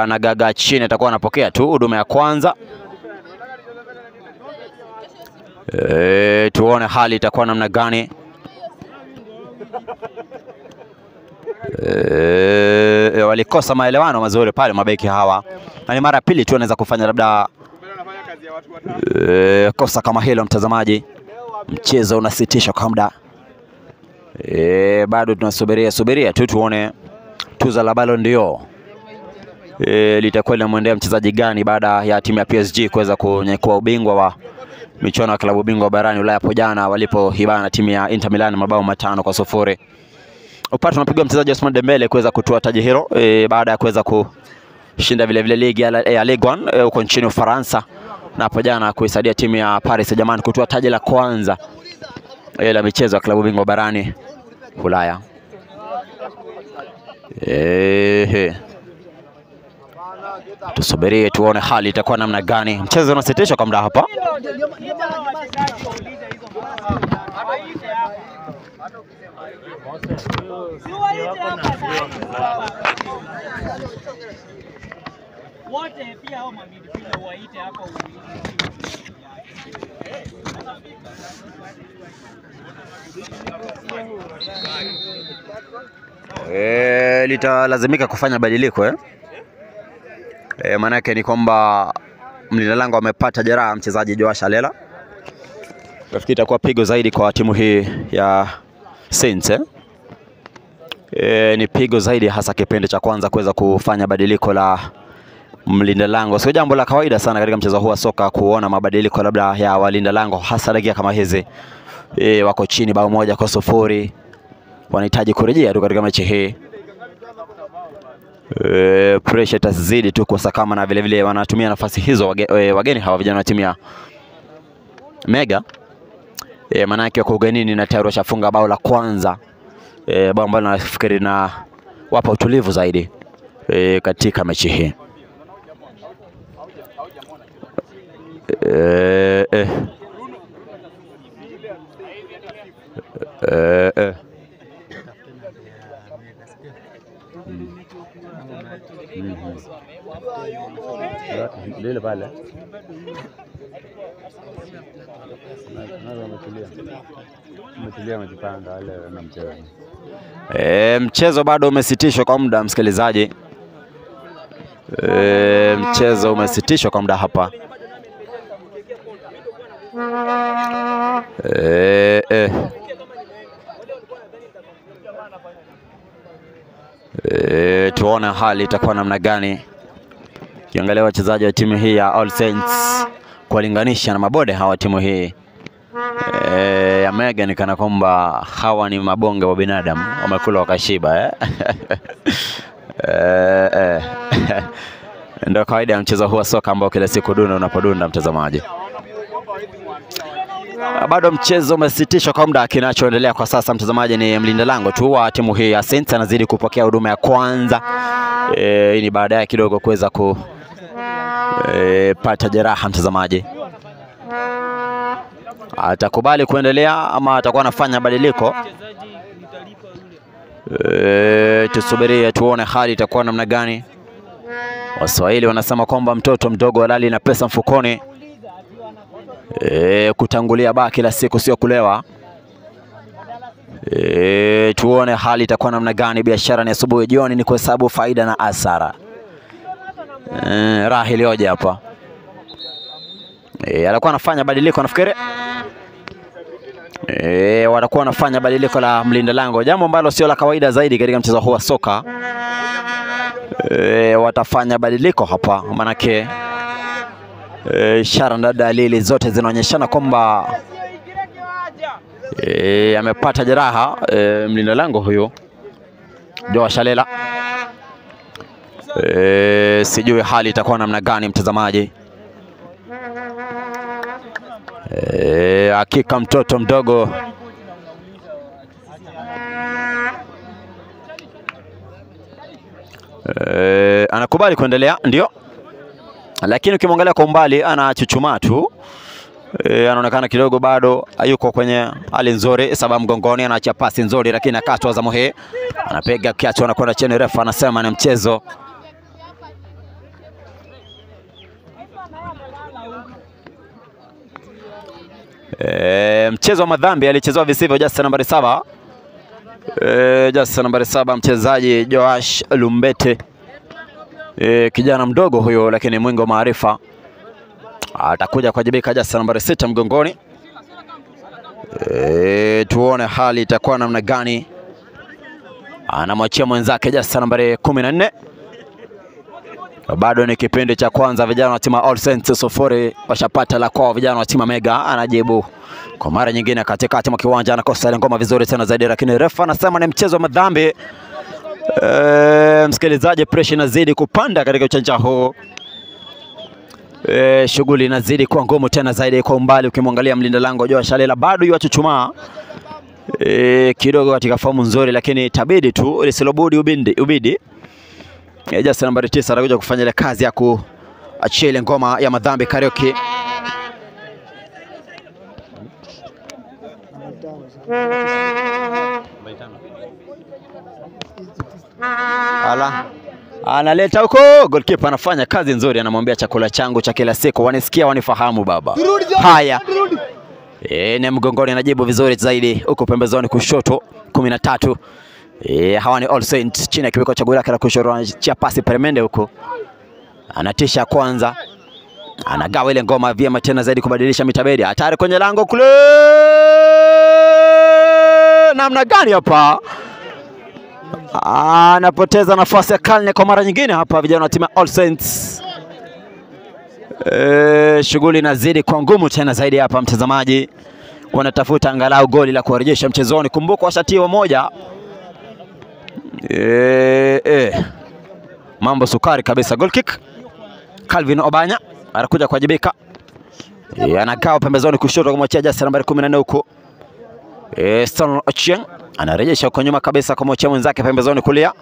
anagaga chini, atakuwa anapokea tu huduma ya kwanza. Tuone hali itakuwa namna gani. Walikosa maelewano mazuri pale mabeki hawa, na ni mara pili tu anaweza kufanya labda kosa kama hilo mtazamaji. Mchezo unasitishwa kwa muda. Bado tunasubiria subiria tu tuone tuzo la Ballon d'Or litakuwa linamwendea mchezaji gani baada ya timu ya PSG kuweza kunyakua ubingwa wa michuano ya klabu bingwa barani Ulaya hapo jana walipoibana timu ya Inter Milan mabao 5-0. Upatu unapigwa mchezaji Ousmane Dembele kuweza kutoa taji hilo baada ya kuweza kushinda vile vile ligi ya Ligue 1 huko nchini Ufaransa, na hapo jana kuisaidia timu ya Paris Saint-Germain kutoa taji la kwanza la michezo ya klabu bingwa barani Ulaya. Tusubirie tuone hali itakuwa namna gani. Mchezo unasitishwa kwa muda hapa. Wote pia hao midfielder waite hapa. Litalazimika kufanya badiliko maana yake ni kwamba mlinda lango amepata jeraha mchezaji Joash Alela. Nafikiri itakuwa pigo zaidi kwa timu hii ya Saints. Ni pigo zaidi hasa kipindi cha kwanza kuweza kufanya badiliko la mlinda lango. Sio jambo la kawaida sana katika mchezo huu wa soka kuona mabadiliko labda ya walinda lango, hasa dakika kama hizi. Wako chini bao 1-0. Wanahitaji kurejea tu katika mechi hii. Pressure itazidi tu kuwasakama, na vile vile wanatumia nafasi hizo wageni hawa vijana wa timu ya Mega. Maana yake wako ugenini na tayari washafunga bao la kwanza. Bao ambalo nafikiri na wapa utulivu zaidi katika mechi hii. Lile pale. Mchezo bado umesitishwa kwa muda msikilizaji. Mchezo umesitishwa kwa muda hapa. Tuone hali itakuwa namna gani. Kiangalia wachezaji wa timu hii ya All Saints kulinganisha na mabode hawa timu hii ya Mega, ni kana kwamba hawa ni mabonge wa binadamu, wamekula wakashiba. Ndio kawaida ya mchezo huu wa soka ambao kila siku dunda unapodunda mtazamaji. Bado mchezo umesitishwa kwa muda. Kinachoendelea kwa sasa mtazamaji ni mlinda lango tu wa timu hii ya Saints anazidi kupokea huduma ya kwanza. Hii ni baadaye kidogo kuweza kupata jeraha mtazamaji. Atakubali kuendelea ama atakuwa anafanya badiliko? Tusubirie tuone hali itakuwa namna gani. Waswahili wanasema kwamba mtoto mdogo halali na pesa mfukoni. Kutangulia baa kila siku sio kulewa. Tuone hali itakuwa namna gani. Biashara ni asubuhi, jioni ni kuhesabu faida na hasara. Raha ilioje hapa. Alikuwa anafanya badiliko nafikiri. Watakuwa wanafanya badiliko la mlinda lango, jambo ambalo sio la kawaida zaidi katika mchezo huu wa soka. Watafanya badiliko hapa manake ishara na dalili zote zinaonyeshana kwamba amepata jeraha mlinda lango huyo Joash Alela. Sijui hali itakuwa namna gani mtazamaji. Hakika mtoto mdogo Anakubali kuendelea ndio, lakini ukimwangalia kwa umbali anachuchumaa tu. Anaonekana kidogo bado hayuko kwenye hali nzuri. 7 mgongoni, anaacha pasi nzuri lakini akatwa zamu hii. Anapiga kiatu anakwenda chini, refa anasema ni mchezo. Mchezo wa madhambi alichezewa visivyo jasi nambari 7. Jasi nambari 7 mchezaji Joash Lumbete. Kijana mdogo huyo lakini mwingi wa maarifa. Atakuja kuwajibika jasi nambari 6 mgongoni. Tuone hali itakuwa namna gani. Anamwachia mwenzake jasi nambari 14. Bado ni kipindi cha kwanza, vijana wa timu All Saints 0 washapata la kwao, vijana wa timu Mega. Anajibu kwa mara nyingine katikati mwa kiwanja, anakosa ile ngoma vizuri tena zaidi, lakini refa anasema ni mchezo wa madhambi. Msikilizaji, pressure inazidi kupanda katika uwanja huu. Shughuli inazidi kuwa ngumu tena zaidi kwa umbali. Ukimwangalia mlinda lango Joash Alela bado yuachuchumaa kidogo katika fomu nzuri, lakini itabidi tu lisilobudi ubidi. Jasi nambari 9 atakuja kufanya ile kazi ya kuachia ile ngoma ya madhambi Kariuki. Ala, analeta huko, goalkeeper anafanya kazi nzuri, anamwambia chakula changu cha kila siku, wanisikia wanifahamu baba. Haya. Ni mgongoni anajibu vizuri zaidi huko pembezoni kushoto 13. Hawa ni All Saints chini ya kiwiko cha goli lake la kushoto, anachia pasi peremende huko. Anatisha kwanza. Anagawa ile ngoma vyema tena zaidi kubadilisha mitabedi. Hatari kwenye lango kule. Namna gani hapa? Anapoteza nafasi ya karne kwa mara nyingine hapa vijana wa timu All Saints. Shughuli inazidi kwa ngumu tena zaidi hapa mtazamaji. Wanatafuta angalau goli la kuwarejesha mchezoni. Kumbuka washatiwa moja. Mambo sukari kabisa. Goal kick. Calvin Obanya anakuja kuwajibika. Anakaa pembezoni kushoto kumwachia jasi nambari 14 huko. Stan Ochieng anarejesha huko nyuma kabisa kumwachia mwenzake pembezoni kulia.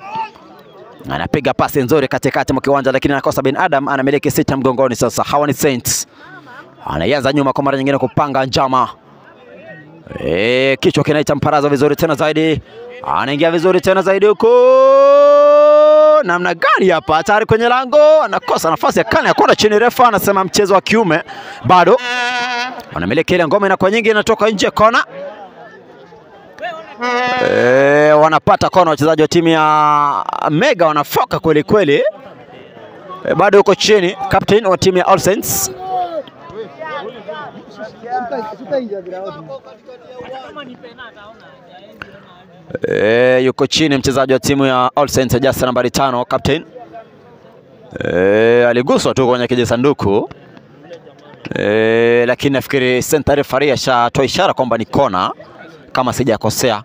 Anapiga pasi nzuri katikati mwa kiwanja lakini anakosa bin Adam, anamiliki 6 mgongoni sasa. Hawa ni Saints. Anaanza nyuma kwa mara nyingine kupanga njama. Kichwa kinaita mparazo vizuri tena zaidi. Anaingia vizuri tena zaidi huko. Namna gani hapa? Hatari kwenye lango, anakosa nafasi ya kani ya kwenda chini. Refa anasema mchezo wa kiume bado. Wanamiliki ile ngoma inakuwa nyingi, inatoka nje kona. Wanapata kona wachezaji wa timu ya Mega, wanafoka kweli kweli. Bado yuko chini captain wa timu ya All Saints. Yuko chini mchezaji wa timu ya All Saints jasi nambari 5 captain. Aliguswa tu kwenye kijisanduku. Lakini nafikiri center referee ashatoa ishara kwamba ni kona kama sijakosea.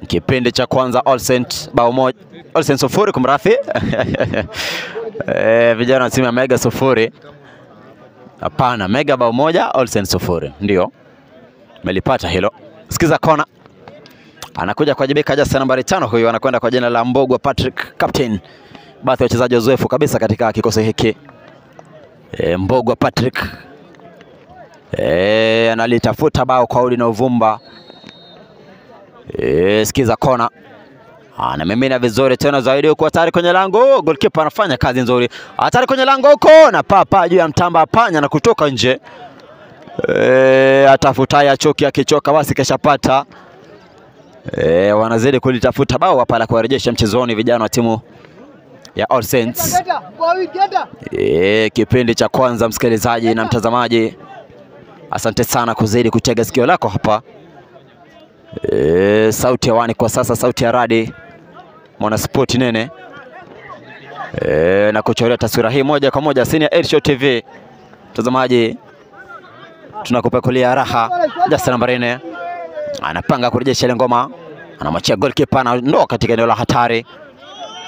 Kipindi cha kwanza All Saints bao moja, All Saints 0 kumrathi. Vijana wa timu ya Mega 0. Hapana, Mega bao moja, All Saints 0. Ndio. Melipata hilo. Sikiza kona. Anakuja kuwajibika jasi nambari 5 huyu, anakwenda kwa jina la Mbogwa Patrick captain. Baadhi ya wachezaji wazoefu kabisa katika kikosi hiki. Mbogwa Patrick analitafuta bao kwa udi na uvumba. Sikiza kona. Anamimina vizuri tena zaidi huko, hatari kwenye lango. Goalkeeper anafanya kazi nzuri. Hatari kwenye lango huko na papa juu ya mtamba panya na kutoka nje. Atafutaya choki akichoka basi keshapata. Wanazidi kulitafuta bao hapa la kuwarejesha mchezoni vijana wa timu ya All Saints. Kipindi cha kwanza msikilizaji na mtazamaji, asante sana kuzidi kutega sikio lako hapa. Sauti ya wani kwa sasa, sauti ya radi Mwanaspoti Nene. Na kuchorea taswira hii moja kwa moja Senior Air TV. Mtazamaji, tunakupakulia raha. Jasi nambari 4 anapanga kurejesha ile ngoma, anamwachia goalkeeper na ndo katika eneo la hatari.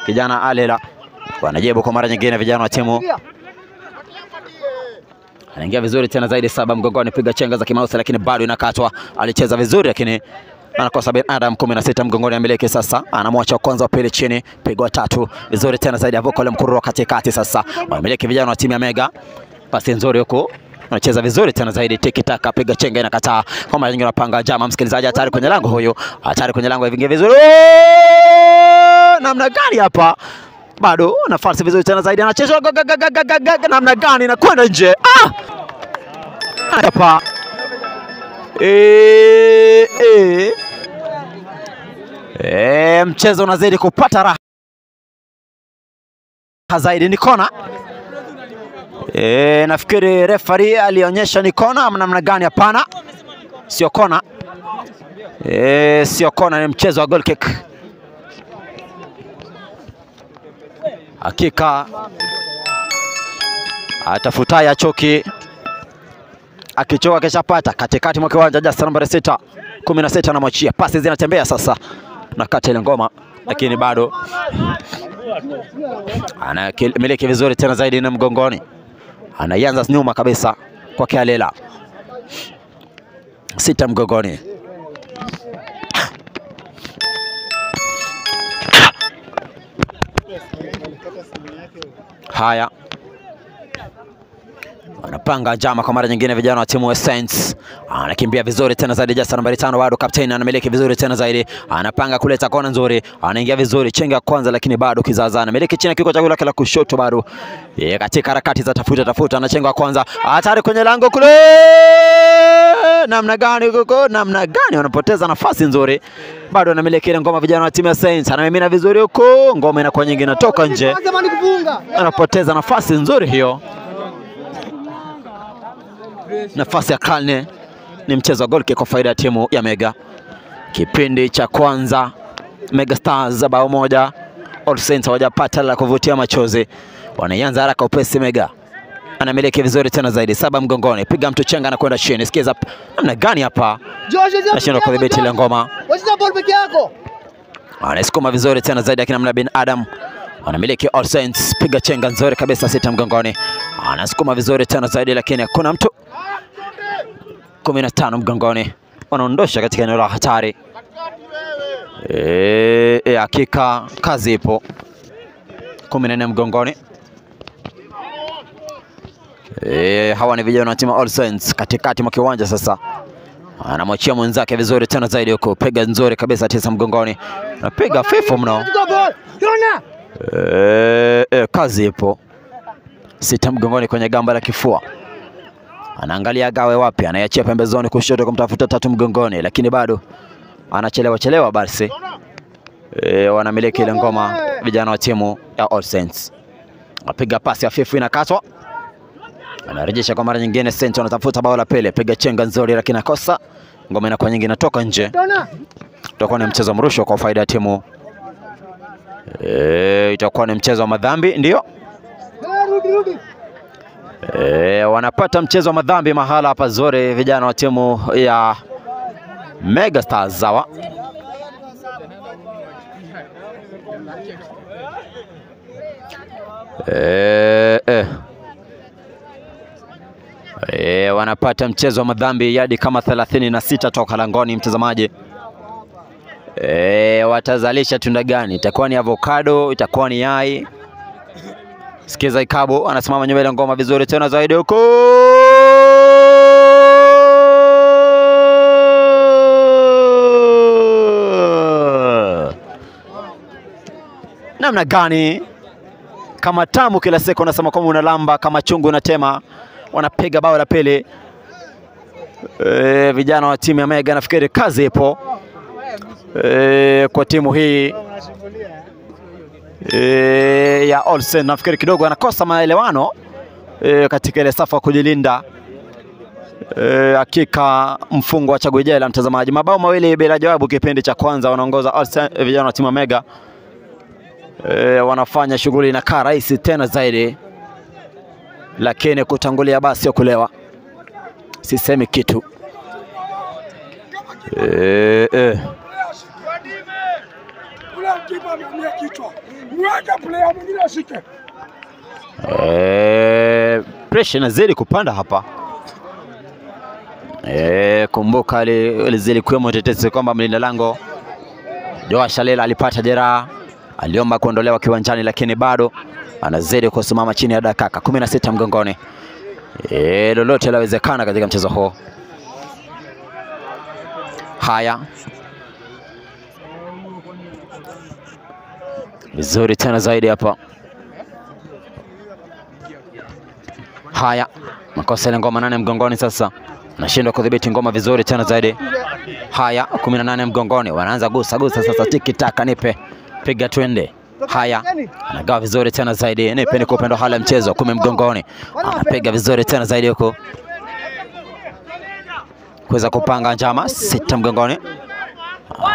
Kijana Alela wanajibu kwa mara nyingine vijana wa timu. Anaingia vizuri tena zaidi 7 mgongoni, piga chenga za kimausi lakini bado inakatwa. Alicheza vizuri lakini Anakosa Ben Adam 16 mgongoni amiliki sasa. Anamwacha kwanza wa pili chini, pigwa tatu. Vizuri tena zaidi avuka ule mkururo katikati sasa. Wanamiliki vijana wa timu ya Mega. Pasi nzuri huko. Anacheza vizuri tena zaidi, tiki taka, piga chenga inakataa. Kwa mara nyingine anapanga jama, msikilizaji, hatari kwenye lango huyu. Hatari kwenye lango hivi vizuri. Namna gani hapa? Bado nafasi vizuri tena zaidi, anacheza namna gani na kwenda nje. Hapa. Mchezo unazidi kupata raha zaidi. Ni kona. Nafikiri referee alionyesha ni kona ama namna gani? Hapana, sio kona. Sio kona, ni mchezo wa goal kick. Hakika atafutaye achoki, akichoka kishapata. Katikati mwa kiwanja Justin nambari 6 16 anamwachia, pasi zinatembea sasa na kata ile ngoma, lakini bado anamiliki vizuri tena zaidi na mgongoni. Anaianza nyuma kabisa kwa Kialela. 6 mgongoni. Haya, wanapanga jama kwa mara nyingine vijana wa timu ya Saints. Anakimbia vizuri tena zaidi Justin nambari 5, bado captain anamiliki vizuri tena zaidi. Anapanga kuleta kona nzuri, anaingia vizuri chenga kwanza, lakini bado kizaza anamiliki chini kiuko chakula lake la kushoto bado. Yeye katika harakati za tafuta anachenga kwanza. Hatari kwenye lango kule. Namna gani huko? Namna gani wanapoteza nafasi nzuri. Bado anamiliki ile ngoma vijana wa timu ya Saints. Anamimina vizuri huko, ngoma inakuwa nyingi inatoka nje. Anapoteza nafasi nzuri hiyo. Nafasi ya karne. Ni mchezo wa goal kick kwa faida ya timu ya Mega. Kipindi cha kwanza Mega Stars bao 1, All Saints hawajapata la kuvutia machozi. Wanaianza haraka upesi Mega. Anamiliki vizuri tena zaidi, 7 mgongoni, piga mtu chenga na kwenda chini. Sikiza namna gani hapa? Anashindwa kudhibiti ile ngoma. Anasukuma vizuri tena zaidi akina Mna bin Adam. Wanamiliki All Saints, piga chenga nzuri kabisa 6 mgongoni. Anasukuma vizuri tena zaidi, lakini hakuna mtu. 15 mgongoni, wanaondosha katika eneo la hatari. Hakika kazi ipo. 14 mgongoni. Hawa ni vijana wa timu All Saints katikati mwa kiwanja sasa. Anamwachia mwenzake vizuri tena zaidi huko, piga nzuri kabisa 9 mgongoni. Anapiga fifo mno. Kazi ipo. 6 mgongoni kwenye gamba la kifua. Anaangalia gawe wapi, anaiachia pembezoni kushoto kumtafuta 3 mgongoni, lakini bado anachelewa chelewa basi. Wanamiliki ile ngoma vijana wa timu ya All Saints. Apiga pasi hafifu inakatwa. Anarejesha kwa mara nyingine Saints wanatafuta bao la pili. Piga chenga nzuri lakini akosa. Ngoma inakuwa nyingi inatoka nje. Itakuwa ni mchezo mrusho kwa faida ya timu. Itakuwa ni mchezo wa madhambi ndio. Wanapata mchezo wa madhambi mahala hapa zuri vijana wa timu ya Mega Stars zawa. Wanapata mchezo wa madhambi yadi kama 36 toka langoni mtazamaji. Watazalisha tunda gani? Itakuwa ni avocado, itakuwa ni yai. Sikiza Ikabo anasimama nyuma ile ngoma vizuri tena zaidi huko. Namna gani? Kama tamu kila siku unasema kama unalamba, kama chungu unatema. Wanapiga bao la pili. Vijana wa timu ya Mega nafikiri kazi ipo. Kwa timu hii ya All Saints nafikiri kidogo anakosa maelewano katika ile safu ya kujilinda. Hakika mfungo wa Chagujela mtazamaji, mabao mawili bila jawabu kipindi cha kwanza, wanaongoza All Saints vijana wa timu ya Mega. Wanafanya shughuli inakaa rahisi tena zaidi, lakini kutangulia basi sio kulewa. Sisemi kitu. Pressure inazidi kupanda hapa. Kumbuka zilikuwemo tetesi kwamba mlinda lango Joash Alela alipata jeraha, aliomba kuondolewa kiwanjani, lakini bado anazidi kusimama chini ya dakika 16 mgongoni. Lolote lawezekana katika mchezo huu. Haya, vizuri tena zaidi hapa. Haya, makosa ile ngoma 8 mgongoni sasa. Anashindwa kudhibiti ngoma vizuri tena zaidi. Haya, 18 mgongoni, wanaanza gusa gusa sasa, tiki taka, nipe piga twende. Haya, anagawa vizuri tena zaidi, nipe nikupe, ndo hali ya mchezo. 10 mgongoni, anapiga vizuri tena zaidi huko kuweza kupanga njama. 6 mgongoni,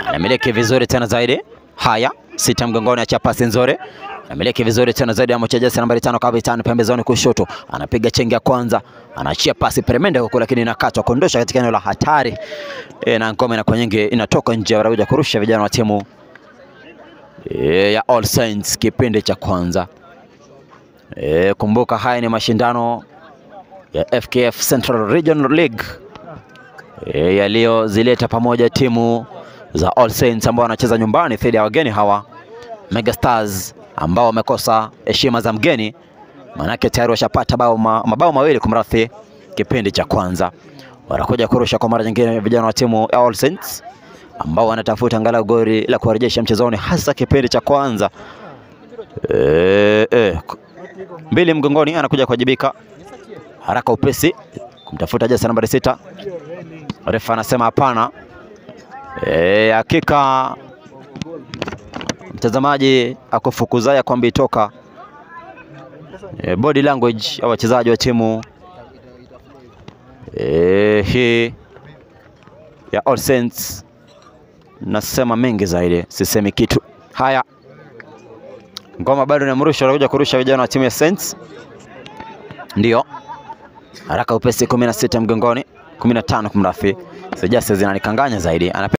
anamiliki vizuri tena zaidi. Haya, 6 mgongoni, acha pasi nzuri, anamiliki vizuri tena zaidi ya mchezaji nambari 5 Kapitan pembezoni kushoto, anapiga chenga ya kwanza, anaachia pasi peremende huko, lakini inakatwa kondosha katika eneo la hatari. Na ngome inakuwa nyingi inatoka nje, wanakuja kurusha vijana wa timu ya All Saints kipindi cha kwanza. Kumbuka haya ni mashindano ya FKF Central Regional League yaliyozileta pamoja timu za All Saints ambao wanacheza nyumbani dhidi ya wageni hawa Mega Stars ambao wamekosa heshima za mgeni, manake tayari washapata mabao mawili kumrathi kipindi cha kwanza. Wanakuja kurusha kwa mara nyingine vijana wa timu ya All Saints ambao wanatafuta angalau goli la kuwarejesha mchezoni hasa kipindi cha kwanza. 2 mgongoni, anakuja kuwajibika haraka upesi kumtafuta jezi nambari 6. Refa anasema hapana. Hakika mtazamaji akufukuzaya kwamba itoka. Body language ya wachezaji wa timu hii ya All Saints, nasema mengi zaidi, sisemi kitu. Haya, ngoma bado inamrusha, anakuja kurusha vijana wa timu ya Saints. Ndio haraka upesi, 16 mgongoni, 15 kumrafi. Sijasi zinanikanganya zaidi.